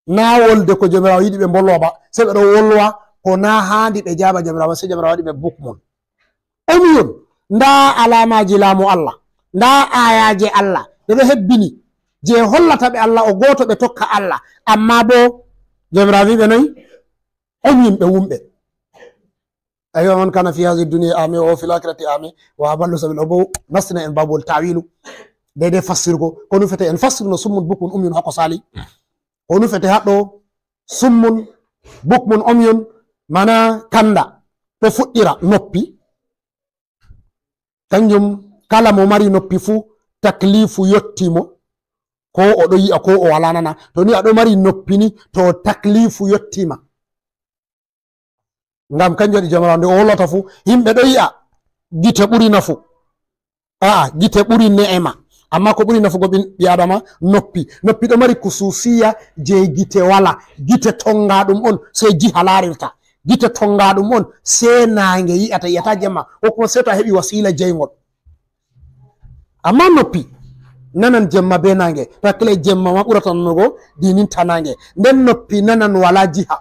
Na wolde ko Jawmiraawo yiɗi ɓe mbolwa ba, sey ɓe ɗo wolwa ko na haandi ɓe jaaba Jawmiraawo, sey Jawmiraawo waɗi ɓe bukmun. Umyun, ndaa alaamaaji laamu Allah, ndaa aayaaje Allah, ɗe ɗo hebbini, je hollata ɓe Allah o gooto, ɓe tokka Allah, amma bo Jawmiraawo wi'i ɓe noy? Umyun, ɓe wumɓe. Aywa, man kana fi hadhihi dunya a'ma wa huwa fil akhirati a'ma wa adallu sabila. O bo nastina en babol tawilu. Daidai fassirgo. Ko nufete en fassirno summun bukmun umyun hako sali. Ko nufete haɗo summun bukmun umyun, mana kanda ɗo fuɗɗira noppi. Kanjum kala mo mari noppi fu taklifu yotti mo. Ko o ɗo yi'a ko o wala nana. To ni a ɗo mari noppi ni to taklifu yotti ma. Ngam kanjum waɗi Jawmiraawo nde o wolwata fu, yimɓe ɗo yi'a gite ɓuri nafu. A'a, gite ɓuri ne'ema. Amma ko ɓuri nafugo ɓin-, ɓi Adama, noppi. Noppi ɗo mari kususiya je gite wala. Gite tonga ɗum on, sey jiha larirta. Gite tonga ɗum on, sey naange yi'ata, yi'ata jemma. Ko kuma sey to a heɓi wasila jeyngol. Amma noppi nanan jemma be naange, to hakkile jemma ma ɓurata nanugo, dininta naange. Nden noppi nanan wala jiha,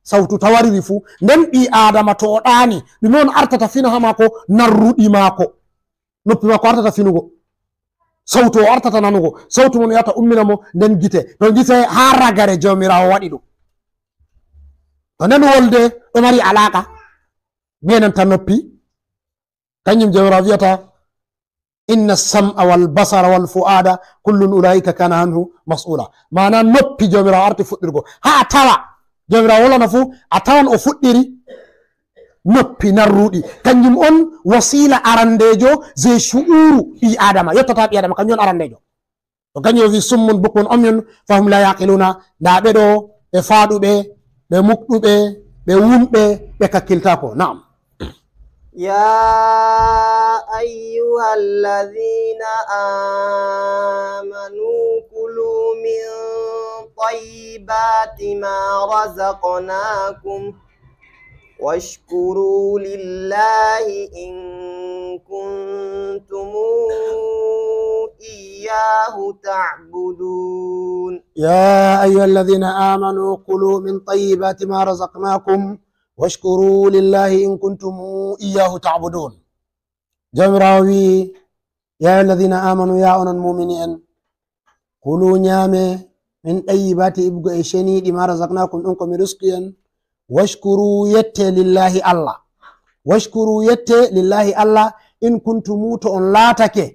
sawtu tawariri fu. Nden ɓi Adama to o ɗaani, ɗume on artata fina ha maako? Narruɗi maako. Noppi maako artata finugo. Sawtu o artata nanugo. Sawtu mon yata ummina mo, nden gite. To gite ha ragare Jawmiraawo waɗi ɗum. To nden wolde ɗo mari alaaka be nanta noppi. Kanjum Jawmiraawo wi'ata, "Inna sam'a wal basara wal fu'ada kullun ulaika kana anhu mas'ula." Maana noppi Jawmiraawo arti fuɗɗirgo. Ha a tawa Jawmiraawo wolwana fu, a tawan o fuɗɗiri noppi narruɗi. Kanjum on wasila arandejo je shu'uru ɓi Adama, yottata ɓi Adama, kanjum on arandejo. To kanjum o wi, "Summun bukmun umyun fahum la yaqiluna." Nda ɓe ɗo, ɓe faaɗuɓe, ɓe mukɗuɓe, ɓe wumɓe, ɓe kakkiltako. Na'am. يا أيها الذين آمنوا كلوا من طيبات ما رزقناكم واشكروا لله إن كنتم إياه تعبدون. يا أيها الذين آمنوا كلوا من طيبات ما رزقناكم واشكروا لله إن كنتم إياه تعبدون. Jawmiraawo wi'i, "Ya ayyuhal ladhina amanu, ya onon muumini en, kulu, nyaame, min tayyibati, iɓgo e ceniiɗi, ma razaqnakum, ɗum ko mi riski en, washkuru, yette, lillahi, Allah. Washkuru, yette, lillahi, Allah, in kuntum, to on laatake,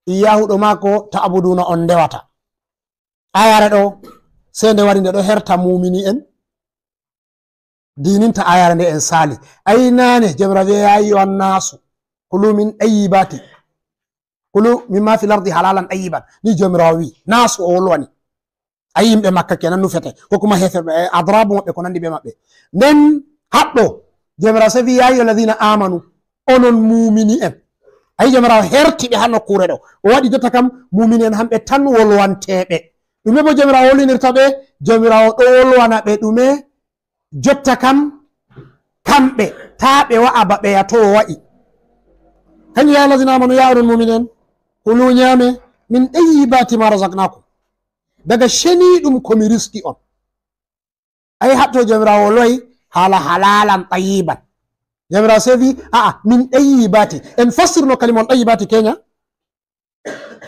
iyyahu, ɗo maako, ta'buduna, on ndewata." Ayare ɗo, sey nde wari nde ɗo herta muumini en. Dininta ayare nde en sali. Ay nane, Jawmiraawo wi'i, "Ya ayyuhan nasu, kulu min tayyibati, kulu mimma fil ardi halalan tayyiban." Ni Jawmiraawo wi'i, nasu o wolwani. Ay yimɓe Makka kenan nufete, ko kuma heferɓe, e adrabu maɓɓe, ko nandi be maɓɓe. Nden haɗɗo, Jawmiraawo sey wi'i, "Ya ayyuhal ladhina amanu, onon muumini en." Ay Jawmiraawo herti ɓe ha nokkuure ɗo. O waɗi jotta kam muumini en hamɓe tan wolwanteɓe. Ɗume bo Jawmiraawo wolwinirta ɓe? Jawmiraawo ɗo wolwana ɓe ɗume? Jotta kam, kamɓe, taa ɓe wa'a ba ɓeya to o wa'i. Kanjum, "Ya ayyuhal ladhina amanu, ya onon muumini en, kulu, nyaame, min tayyibati ma razaqnakum, daga ceniiɗum ko mi riski on." Ay, haɗto Jawmiraawo loy haala halalan tayyiban. Jawmiraawo sey wi'i, a'a, min tayyibati. En fassirno kalimol tayyibati kenya.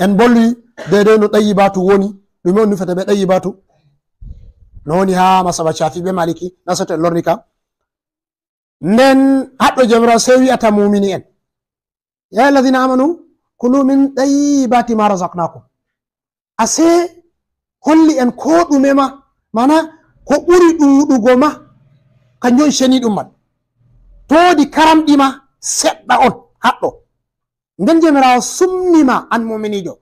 En bolwi deydey no ɗayyibatu woni, ɗume on nufata be ɗayyibatu? No woni ha masaba Shafi be Maliki, na soto en lorni ka. Nden haɗɗo Jawmiraawo sey wi'ata muumini en, "Ya ayyuhal ladhina amanu, "Kulu min tayyibati ma razaqnakum." Asee holli en ko ɗume ma, mana ko ɓuri ɗuuɗugo ma, kanjum on ceniɗum man. To woodi karamɗi ma, seɗɗa on haɗɗo. Nden Joomiraawo sumni ma, an mu'miniijo.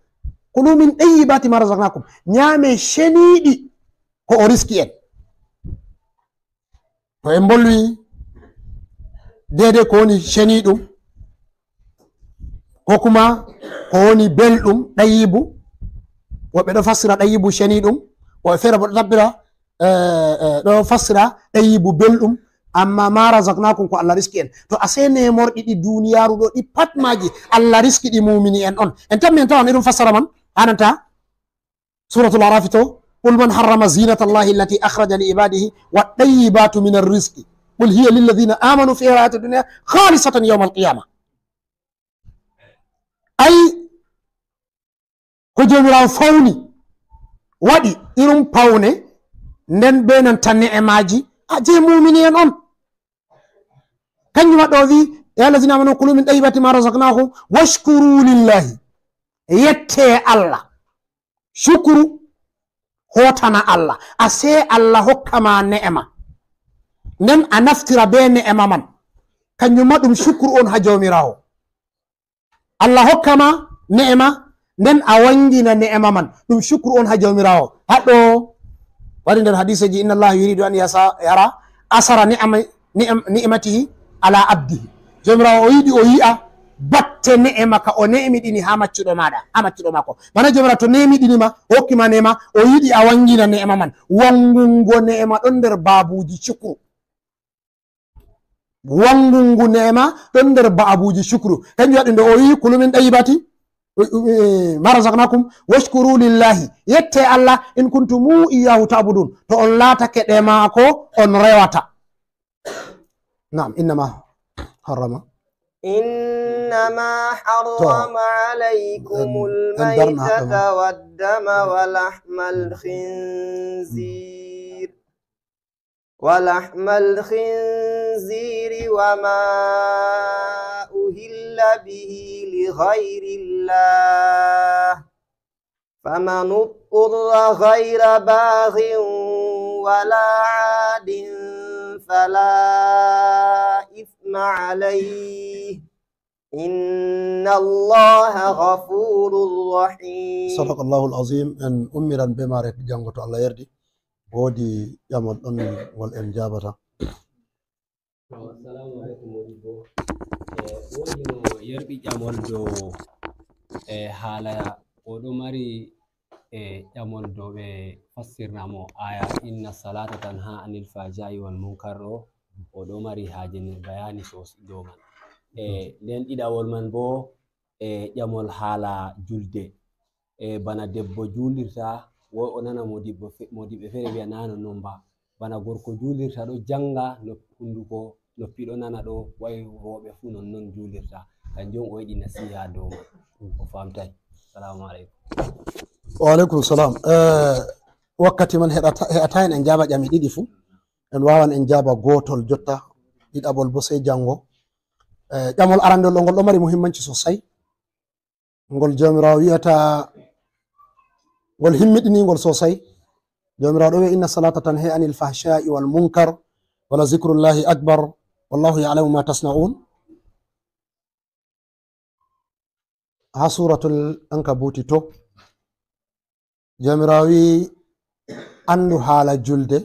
"Kulu min tayyibati ma razaqnakum." Nyaame ceniiɗi ko o riski en. To en mbolwi deedey ko woni ceniiɗum, ko kuma ko woni belɗum, ɗayibu. Woɓɓe ɗo fassira ɗayibu ceniiɗum, woɓɓe feere bo ɗo tabbira, eh, eh, ɗo fassira ɗayibu belɗum. Amma ma razaqnakum ko Allah riski en. To asee neemorɗi ɗi duniyaaru ɗo, ɗi pat maaji Allah riski ɗi muumini en on. En tammi en tawan irum fassara man, hananta Suratul Arafi to, "Qul man harrama zinata Allahi allati akhraja li ibadihi wa tayyibatu min arrizqi. Qul hiya lilladhina amanu fi hayati dunya khalisatan yawma alqiyama." Ay, ko Joomiraawo fawni, waɗi irum pawne, nden be nanta ne'emaji, a je muumini en on. Kanjum waɗɗo o wi, "Ya allazina amanu kulu min tayyibati ma razaqnakum washkuru lillahi." Yette Allah. Shukru, hotana Allah. Asee Allah hokka ma ne'ema. Nden a naftira be ne'ema man. Kanjum ma ɗum shukru on ha Joomiraawo. Allah hokka ma ne'ema, nden a wangina ne'ema man. Ɗum shukru on ha Joomiraawo. Haɗɗo wari nder hadiseji, "Inna Allah yuridu an yasa-, yara asara ni'ama-, ni'am-, ni'matihi ala abdihi." Joomiraawo o yiɗi o yi'a batte ne'ema ka o ne'miɗini ha maccuɗo maaɗa, ha maccuɗo maako. Mana Joomiraawo to ne'miɗini ma, o hokki ma ne'ema, o yiɗi a wangina ne'ema man. Wangungo ne'ema ɗon nder baabuji shukru. Wangungu neema ɗon nder ba'abuji shukru. Kanjum waɗi nde o wi'i, "Kulu min tayyibati, eh, ma razaqnakum, washkuru lillahi." Yette Allah, "In kuntum iyyahu ta'budun." To on laatake ɗe maako on rewata. Naam, innama harrama. إنما To, حرم عليكم en, en darna haɗɗo الميتة man. والدم ولحم الخنزير. ولحم الخنزير وما أهل به لغير الله، فمن اضطر غير باغ ولا عاد فلا إثم عليه، إن الله غفور رحيم. Sadaqallahul azim. En ummiran be maare janngo to Allah yardi. Woodi ƴamol ɗon ngol en jaabata. To, assalamu alaikum, modibbo. Eh, woodi mo yarɓi ƴamol dow, eh, haala, o ɗo mari, eh, ƴamol dow ɓe fassirna mo aya "Inna salata tanha anil fahsha'i wal munkar" ɗo. O ɗo mari haaje bayani sosai dow man. Eh, nden ɗiɗawol man bo, eh, ƴamol haala julde. Eh, bana debbo julirta, wo o nana modibbo fe-, modibbe feere wi'a na non non ba. Bana gorko julirta ɗo janga, nop-, hunduko, noppi ɗo nana ɗo, wa'i rooɓe fu non non julirta. Kanjum o yiɗi nasiha dow man. O famtai. Salamu alaikum. Wa alaikum salam. Eh, wakkati man heɗata, heɗata en, en jaaba ƴami ɗiɗi fu. En wawan en jaaba gotol jotta, ɗiɗaɓol bo sai jango. Eh, ƴamol arandol ɗo ngol ɗo mari muhimmanci sosai. Ngol Jawmiraawo wi'ata, ngol himmiɗiningol sosai. Jawmiraawo ɗo wi'a, "Inna salata tanha anil fahsha'i wal munkar, wa la zikrullahi akbar, wallahu ya'lamu ma tasna'un." Ha Suratul Ankabuti to, Jawmiraawo wi'i, "Andu haala julde,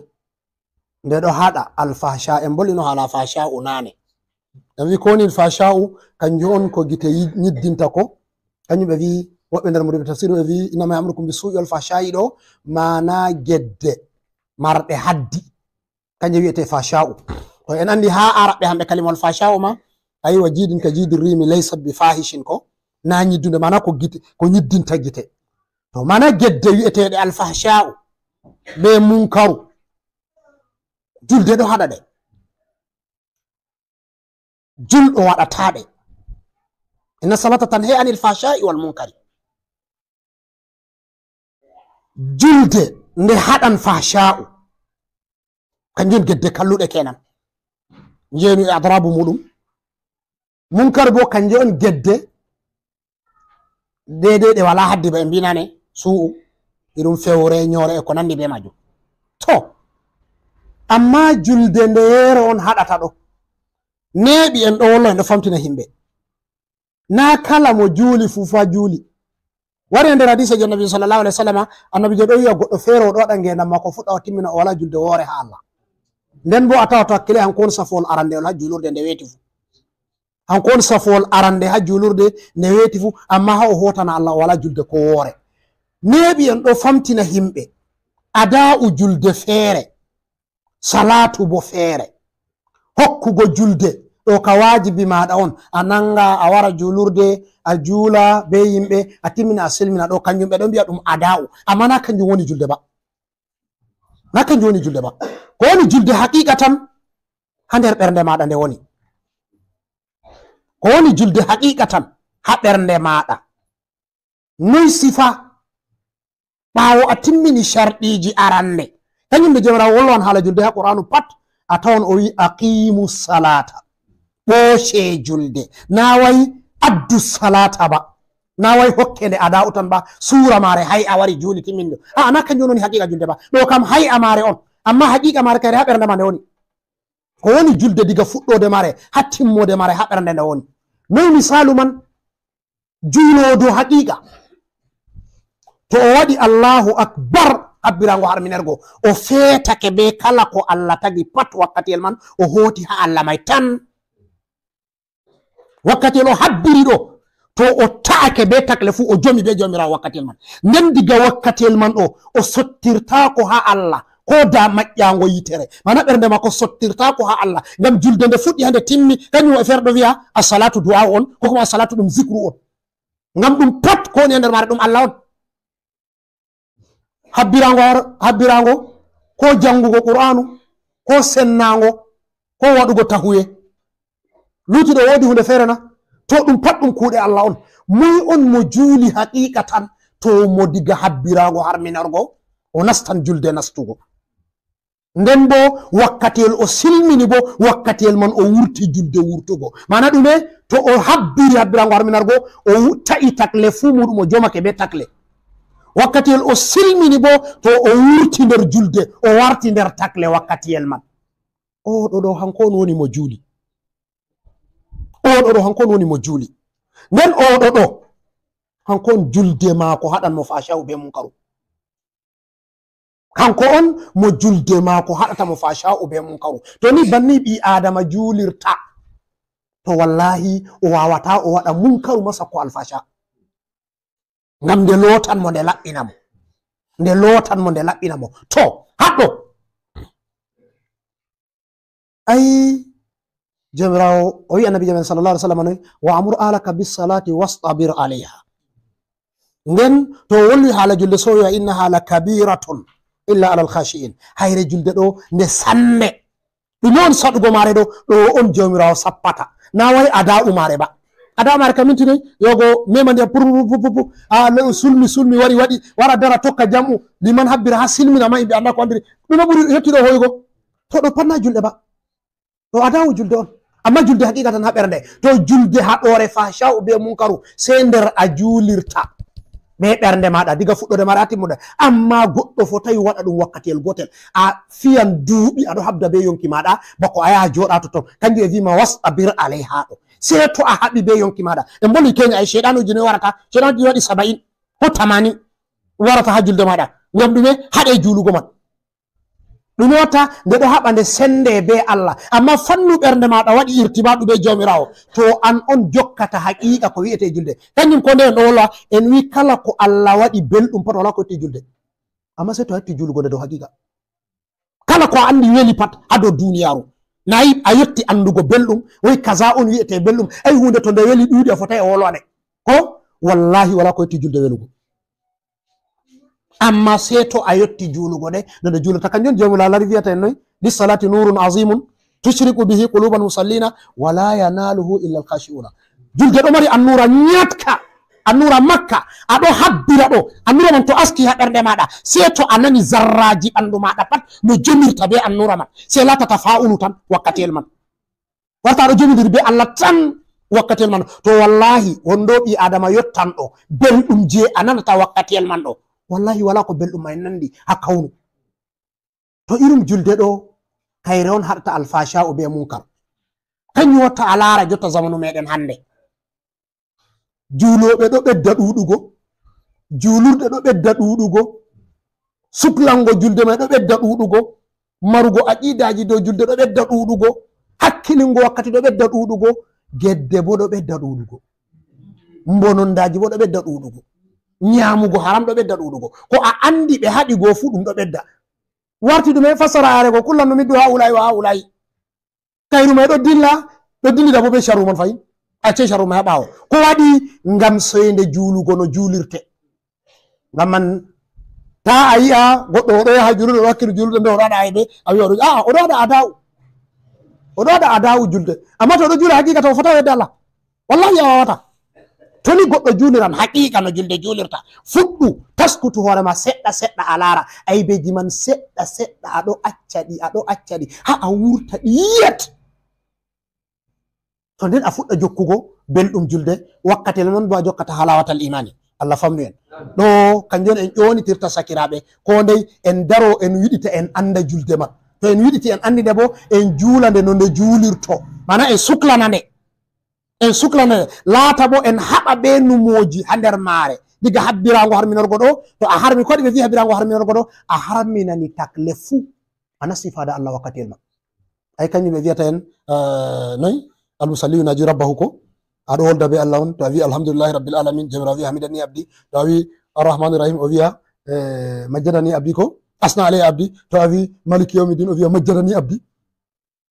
nde ɗo haɗa alfahsha." En mbolino haala fahsha'u nane. En wi'i ko woni alfahsha'u, kanjum on ko gite yi-, nyiddinta ko. Kanjum ɓe wi'i, woɓɓe nder muriɓe tafsiru ɓe wi'i, "Innama ya'murukum bisu'i wal fahsha'i" ɗo, maana gedde marɗe haddi. Kanje wi'ete fasha'u. To en andi ha Araɓɓe hamɓe kalimawol fasha'u ma, ayi wa jidin ka jidi rimi laysat bi fahishin ko, na nyiddunde, mana ko gite, ko nyiddinta gite. To mana gedde wi'eteɗe alfahsha'u be munkaru, julde ɗo haɗa ɗe. Julɗo waɗata ɗe. Inna salata tanha anil fashai wal munkari. Julde nde haɗan fasha'u. Kanjum on gedde kalluɗe kenan. Njeenu e adrabu muɗum. Munkar bo kanjum on gedde Deedey ɗe walaa haddi ba e mbinane, suu'u, irum fewre, ñoore e ko nanndi bee maajum. To, ammaa julde nde yeero on haɗata ɗo, neeɓi en ɗo wollo en ɗo famtina yimɓe. Naa kala mo juuli fuu fa juuli. Wari e nder hadiiseejo Annabi sallallahu alaihi wasallama, Annabiijo ɗo wi'a goɗɗo feere o ɗo waɗa ngeendam maako fuɗɗa o timmina o walaa julde woore haa Allah. Nden boo a tawa to hakkile hanko woni safowol arande on haa juulurde nde weeti fuu. Hanko woni safowol arande haa juulurde nde weeti fuu, ammaa haa o hootana Allah o walaa julde ko woore. Neeɓi en ɗo famtina yimɓe. Adaa'u julde feere, salaatu boo feere. Hokkugo julde ɗo ka waajibi maaɗa on, a nanga, a wara juulurde, a juula bee yimɓe, a timmina, a silmina, ɗo kanjum ɓe ɗon mbi'a ɗum adaa'u. Ammaa naa kanjum woni julde ba. Naa kanjum woni julde ba. Ko woni julde haqiiqa tan, haa nder ɓernde maaɗa nde woni. Ko woni julde haqiiqa tan, haa ɓernde maaɗa. Noy sifa? Ɓaawo a timmini carɗiiji aranne, kanjum nde Jawmiraawo wolwan haala julde haa Qur'aanu pat, a tawan o wi'i, "Aqiimu salaata." Ɓooce julde. Naa wa'i addu salaata ba. Naa wa'i hokke nde adaa'u tan ba. Suura maare hay a wari juuli timminɗo. A'a, naa kanjum woni haqiiqa julde ba. Ɗo kam hay a maare on. Ammaa haqiiqa maare kadi haa ɓernde ma nde woni. Ko woni julde diga fuɗɗoode maare haa timmoode maare haa ɓernde nde woni. Noy misaalu man? Juuloodo haqiiqa, to o waɗi Allahu Akbar, habbiraango harminergo, o feetake bee kala ko Allah tagi pat wakkatiyel man, o hooti haa Allah may tan. Wakkatiyel o habbiri ɗo, to o ta'ake bee takle fuu, o jomi bee Jawmiraawo wakkatiyel man. Nden diga wakkatiyel man ɗo, o sottirtaako haa Allah, ko da maƴƴaango yitere. Mana ɓernde maako sottirtaako haa Allah. Ngam julde nde fuɗɗi haa nde timmi, kanjum e feere ɗo wi'a, "Assalatu du'a'u on," ko kuma, "Assalatu ɗum zikru on." Ngam ɗum pat ko woni nder maare ɗum Allah on. Habbiraango har-, habbiraango, ko janngugo Qur'aanu, ko sennaango, ko waɗugo tahuye. Luuti ɗo woodi huunde feere na? To ɗum pat ɗum kuuɗe Allah on. Moy on mo juuli haqiiqa tan, to mo diga habbiraango harminargo, o nastan julde nastugo. Nden boo wakkatiyel o silmini boo, wakkatiyel man o wurti julde wurtugo. Mana ɗume? To o habbiri habbiraango harminargo, o wu-, ta'i takle fuu muuɗum, o jomake bee takle. Wakkatiyel o silmini boo, to o wurti nder julde, o warti nder takle wakkatiyel man. Oo ɗo ɗo, hanko on woni mo juuli. Oo ɗo ɗo, hanko on woni mo juuli. Nden oo ɗo ɗo, hanko on julde maako haɗan mo fahsha'u bee munkaru. Kanko on mo julde maako haɗata mo fahsha'u bee munkaru. To ni banni ɓii Aadama juulirta, to wallaahi o waawataa o waɗa munkaru ma sakko alfahsha. Ngam nde lootan mo, nde laɓɓina mo. Nde lootan mo, nde laɓɓina mo. To, haɗɗo. Ay, Jawmiraawo, o wi'i Annabiijo men sallallahu alaihi wasallam noy, "Wa amur ahlaka bis salati wastabir alaiha." Nden to o wolwi haala julde, so o wi'a, "Innaha la kabiratun illa alal khashi'in." Hayre julde ɗo, nde sannde. Ɗume on saɗugo maare ɗo? Ɗo on Jawmiraawo sappata. Na wa'i adaa'u maare ba. Adaa'u maare ka minti noy? Yogo mema ndiyam pur, pur, pur, pur, pur. A, le-, sulmi, sulmi, wari, waɗi, wara dara tokka jam'u. Liman habbira haa silmina ma, yimɓe annda ko andiri. Ɗume ɓuri yotti ɗo hoygo? To ɗo pat na julde ba. Ɗo adaa'u julde on. Amma julde haqiiqa tan haa ɓernde. To julde haɗoore fahsha'u be munkaru, sey nder a juulirta. Be ɓernde maaɗa, diga fuɗɗoode maaɗa haa timmude. Amma goɗɗo fotayi waɗa ɗum wakkatiyel gootel. A fiyan duuɓi, a ɗo habda be yonki maaɗa, bako a yaha jooɗa totton. Kanjum e wi'ma wastabir alayha ɗo. Sey to a haɓi be yonki maaɗa. En mboli keenya ay, sheyɗanuuji noy warata? Sheyɗanuuji waɗi saba'in ko tamanin warata haa julde maaɗa. Ngam ɗume? Haɗe juulugo man. Ɗum watta nde ɗo haɓa nde sende be Allah. Amma fannu ɓernde maaɗa waɗi irtibaɗu be Jawmiraawo. To an on jokkata haqiiqa ko wi'ete julde. Kanjum ko nde en ɗo wolwa, en wi kala ko Allah waɗi belɗum pat wala ko yotti julde. Amma sey to a yotti juulugo nde dow haqiiqa. Kala ko a andi weli pat haa dow duniyaaru. Nayi a yotti andugo belɗum, woy kaza on wi'ete belɗum. Ay huunde to nde weli ɗuuɗi a fotai a wolwa nde. Ko? Wallahi wala ko yotti julde welugo. Amma sey to a yotti juulugo nde, no nde juulata. Kanjum Jawmiraawo lari wi'ata en noy, "Lis salati nurun azimun, tushriqu bihi qulubal musallina, wala yanaluhu illa al khashi'una." Julde ɗo mari annuura nyatka, annuura makka, a ɗo habbira ɗo, annuura man to aski haa ɓernde maaɗa, sey to a nani zarraaji ɓandu maaɗa pat no jomirta be annuura man, sey laatata fa'ulu tan wakkatiyel man. Warta a ɗo jomindiri be Allah tan, Wakkatiyel man ɗo, to wallahi, won ɗo ɓii Adama yottanɗo, belɗum je a nanata wakkatiyel man ɗo. Wallahi, wala ko belɗum ma en nandi ha kawnu. To irum julde ɗo, kayre on haɗata alfasha'u be munkar. Kanjum watta a laara jotta zamanu meɗen hande. Juulooɓe ɗo ɓedda ɗuuɗugo, juulirɗe ɗo ɓedda ɗuuɗugo, suklango julde mai ɗo ɓedda ɗuuɗugo, marugo aqiidaaji dow julde ɗo ɓedda ɗuuɗugo, hakkilingo wakkati ɗo ɓedda ɗuuɗugo, gedde bo ɗo ɓedda ɗuuɗugo, mbonondaaji bo ɗo ɓedda ɗuuɗugo, nyaamugo haram ɗo ɓedda ɗuuɗugo. Ko a andi ɓe haɗi go fu ɗum ɗo ɓedda. Warti ɗum e fassara aare go, "Kullan numiddu haa'ulaa'i wa haa'ulaa'i." Kayru mai ɗo dilla, ɗo dillida bo be sharru man fahin. Acce sharru mai ha ɓaawo. Ko waɗi? Ngam soinde juulugo no juulirte. Ngam man, ta a yi'a goɗɗo o ɗo yaha juulude, o ɗo hakkilo juulude nde, o ɗo waɗa aybe, a wi'a o ɗo, a'a, o ɗo waɗa ada'u. O ɗo waɗa ada'u julde. Amma to o ɗo juula haqiqa, to o fota wedde Allah. Wallahi a wawata. To ni goɗɗo juuliran haqiqa no julde juulirta, fuɗɗu taskutu hoore ma seɗɗa seɗɗa, a laara aybeji man seɗɗa seɗɗa, a ɗo acca ɗi, a ɗo acca ɗi, ha a wurta ɗi yiyat. To nden a fuɗɗa jokkugo belɗum julde, wakkati le non bo a jokkata halawatal imani. Allah famnu en. Ɗo kanjum en ƴonitirta sakiraaɓe, ko ndey en daro en wiɗita en anda julde man. To en wiɗiti en andi nde bo, en juula nde no nde juulirto. Mana en suklana nde. En suklana nde. Laata bo en haɓa be numooji ha nder maare. Diga habbirango harminorgo ɗo, to a harmi, ko waɗi ɓe vi habbirango harminorgo ɗo, a harminani takle fuu. A nasti faada Allah wakkati en man. Ay kanjum ɓe vi'ata en, eh, noy? Al-musalli yunaji rabbahu ko? A ɗo wolda be Allah on. To a wi, "Alhamdulillahi rabbil alamin," Jawmiraawo wi, "Hamidani abdi." To a wi, "Arrahmani rahim," o wi'a, eh, "Majjadani abdi" ko? "Asna alayya abdi." To a wi, "Maliki yawmiddin," o wi'a, "Majjadani abdi."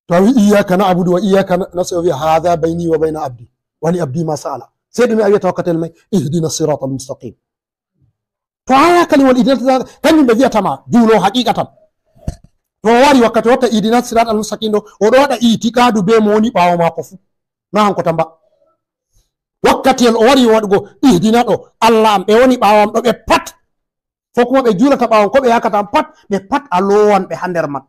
To a wi, "Iyyaka na'budu wa iyyaka nasta'in," o wi'a, "Hadha bayni wa bayna abdi. Wa li abdi ma sa'ala." Sey ɗume a wi'ata wakkati en mai? "Ihdina siratal mustaqim." To a aya kalimol ihdina sirata, kanjum ɓe vi'ata ma juulo haqiqatan. To o wari wakkati o watta ihdina siratal mustaqim ɗo, o ɗo waɗa itiqadu be mo woni ɓaawo maako fu. Na hanko tamba. Wakkati en o wari waɗugo ihdina ɗo, Allah am, ɓe woni ɓaawo am ɗo ɓe pat. Ko kuma ɓe juulata ɓaawo am, ko ɓe yakata am pat, ɓe pat a lowan ɓe ha nder man.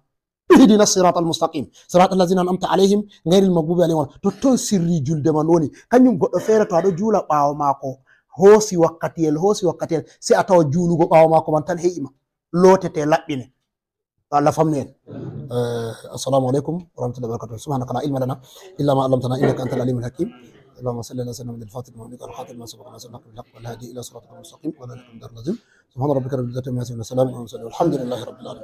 Ihdina siratal mustaqim, siratal lazina an'amta alayhim, ghayril maghdubi alayhim wala. Totton sirri julde man woni. Kanjum goɗɗo feere to a ɗo juula ɓaawo maako, hoosi wakkatiyel, hoosi wakkatiyel, sey a tawa juulugo ɓaawo maako man tan he'i ma. Lootete, laɓɓine. To Allah famnu en. Eh, assalamu alaikum wa rahmatullahi wa barakatuh. Subhanaka la ilma lana illa ma allamtana innaka antal alimul hakim. اللهم صل على سيدنا محمد الفاتح لما أغلق والخاتم لما سبق ناصر الحق بالحق والهادي إلى صراطك المستقيم وعلى آله حق قدره العظيم. سبحان ربك رب العزة عما يصفون وسلام على المرسلين والحمد لله رب العالمين.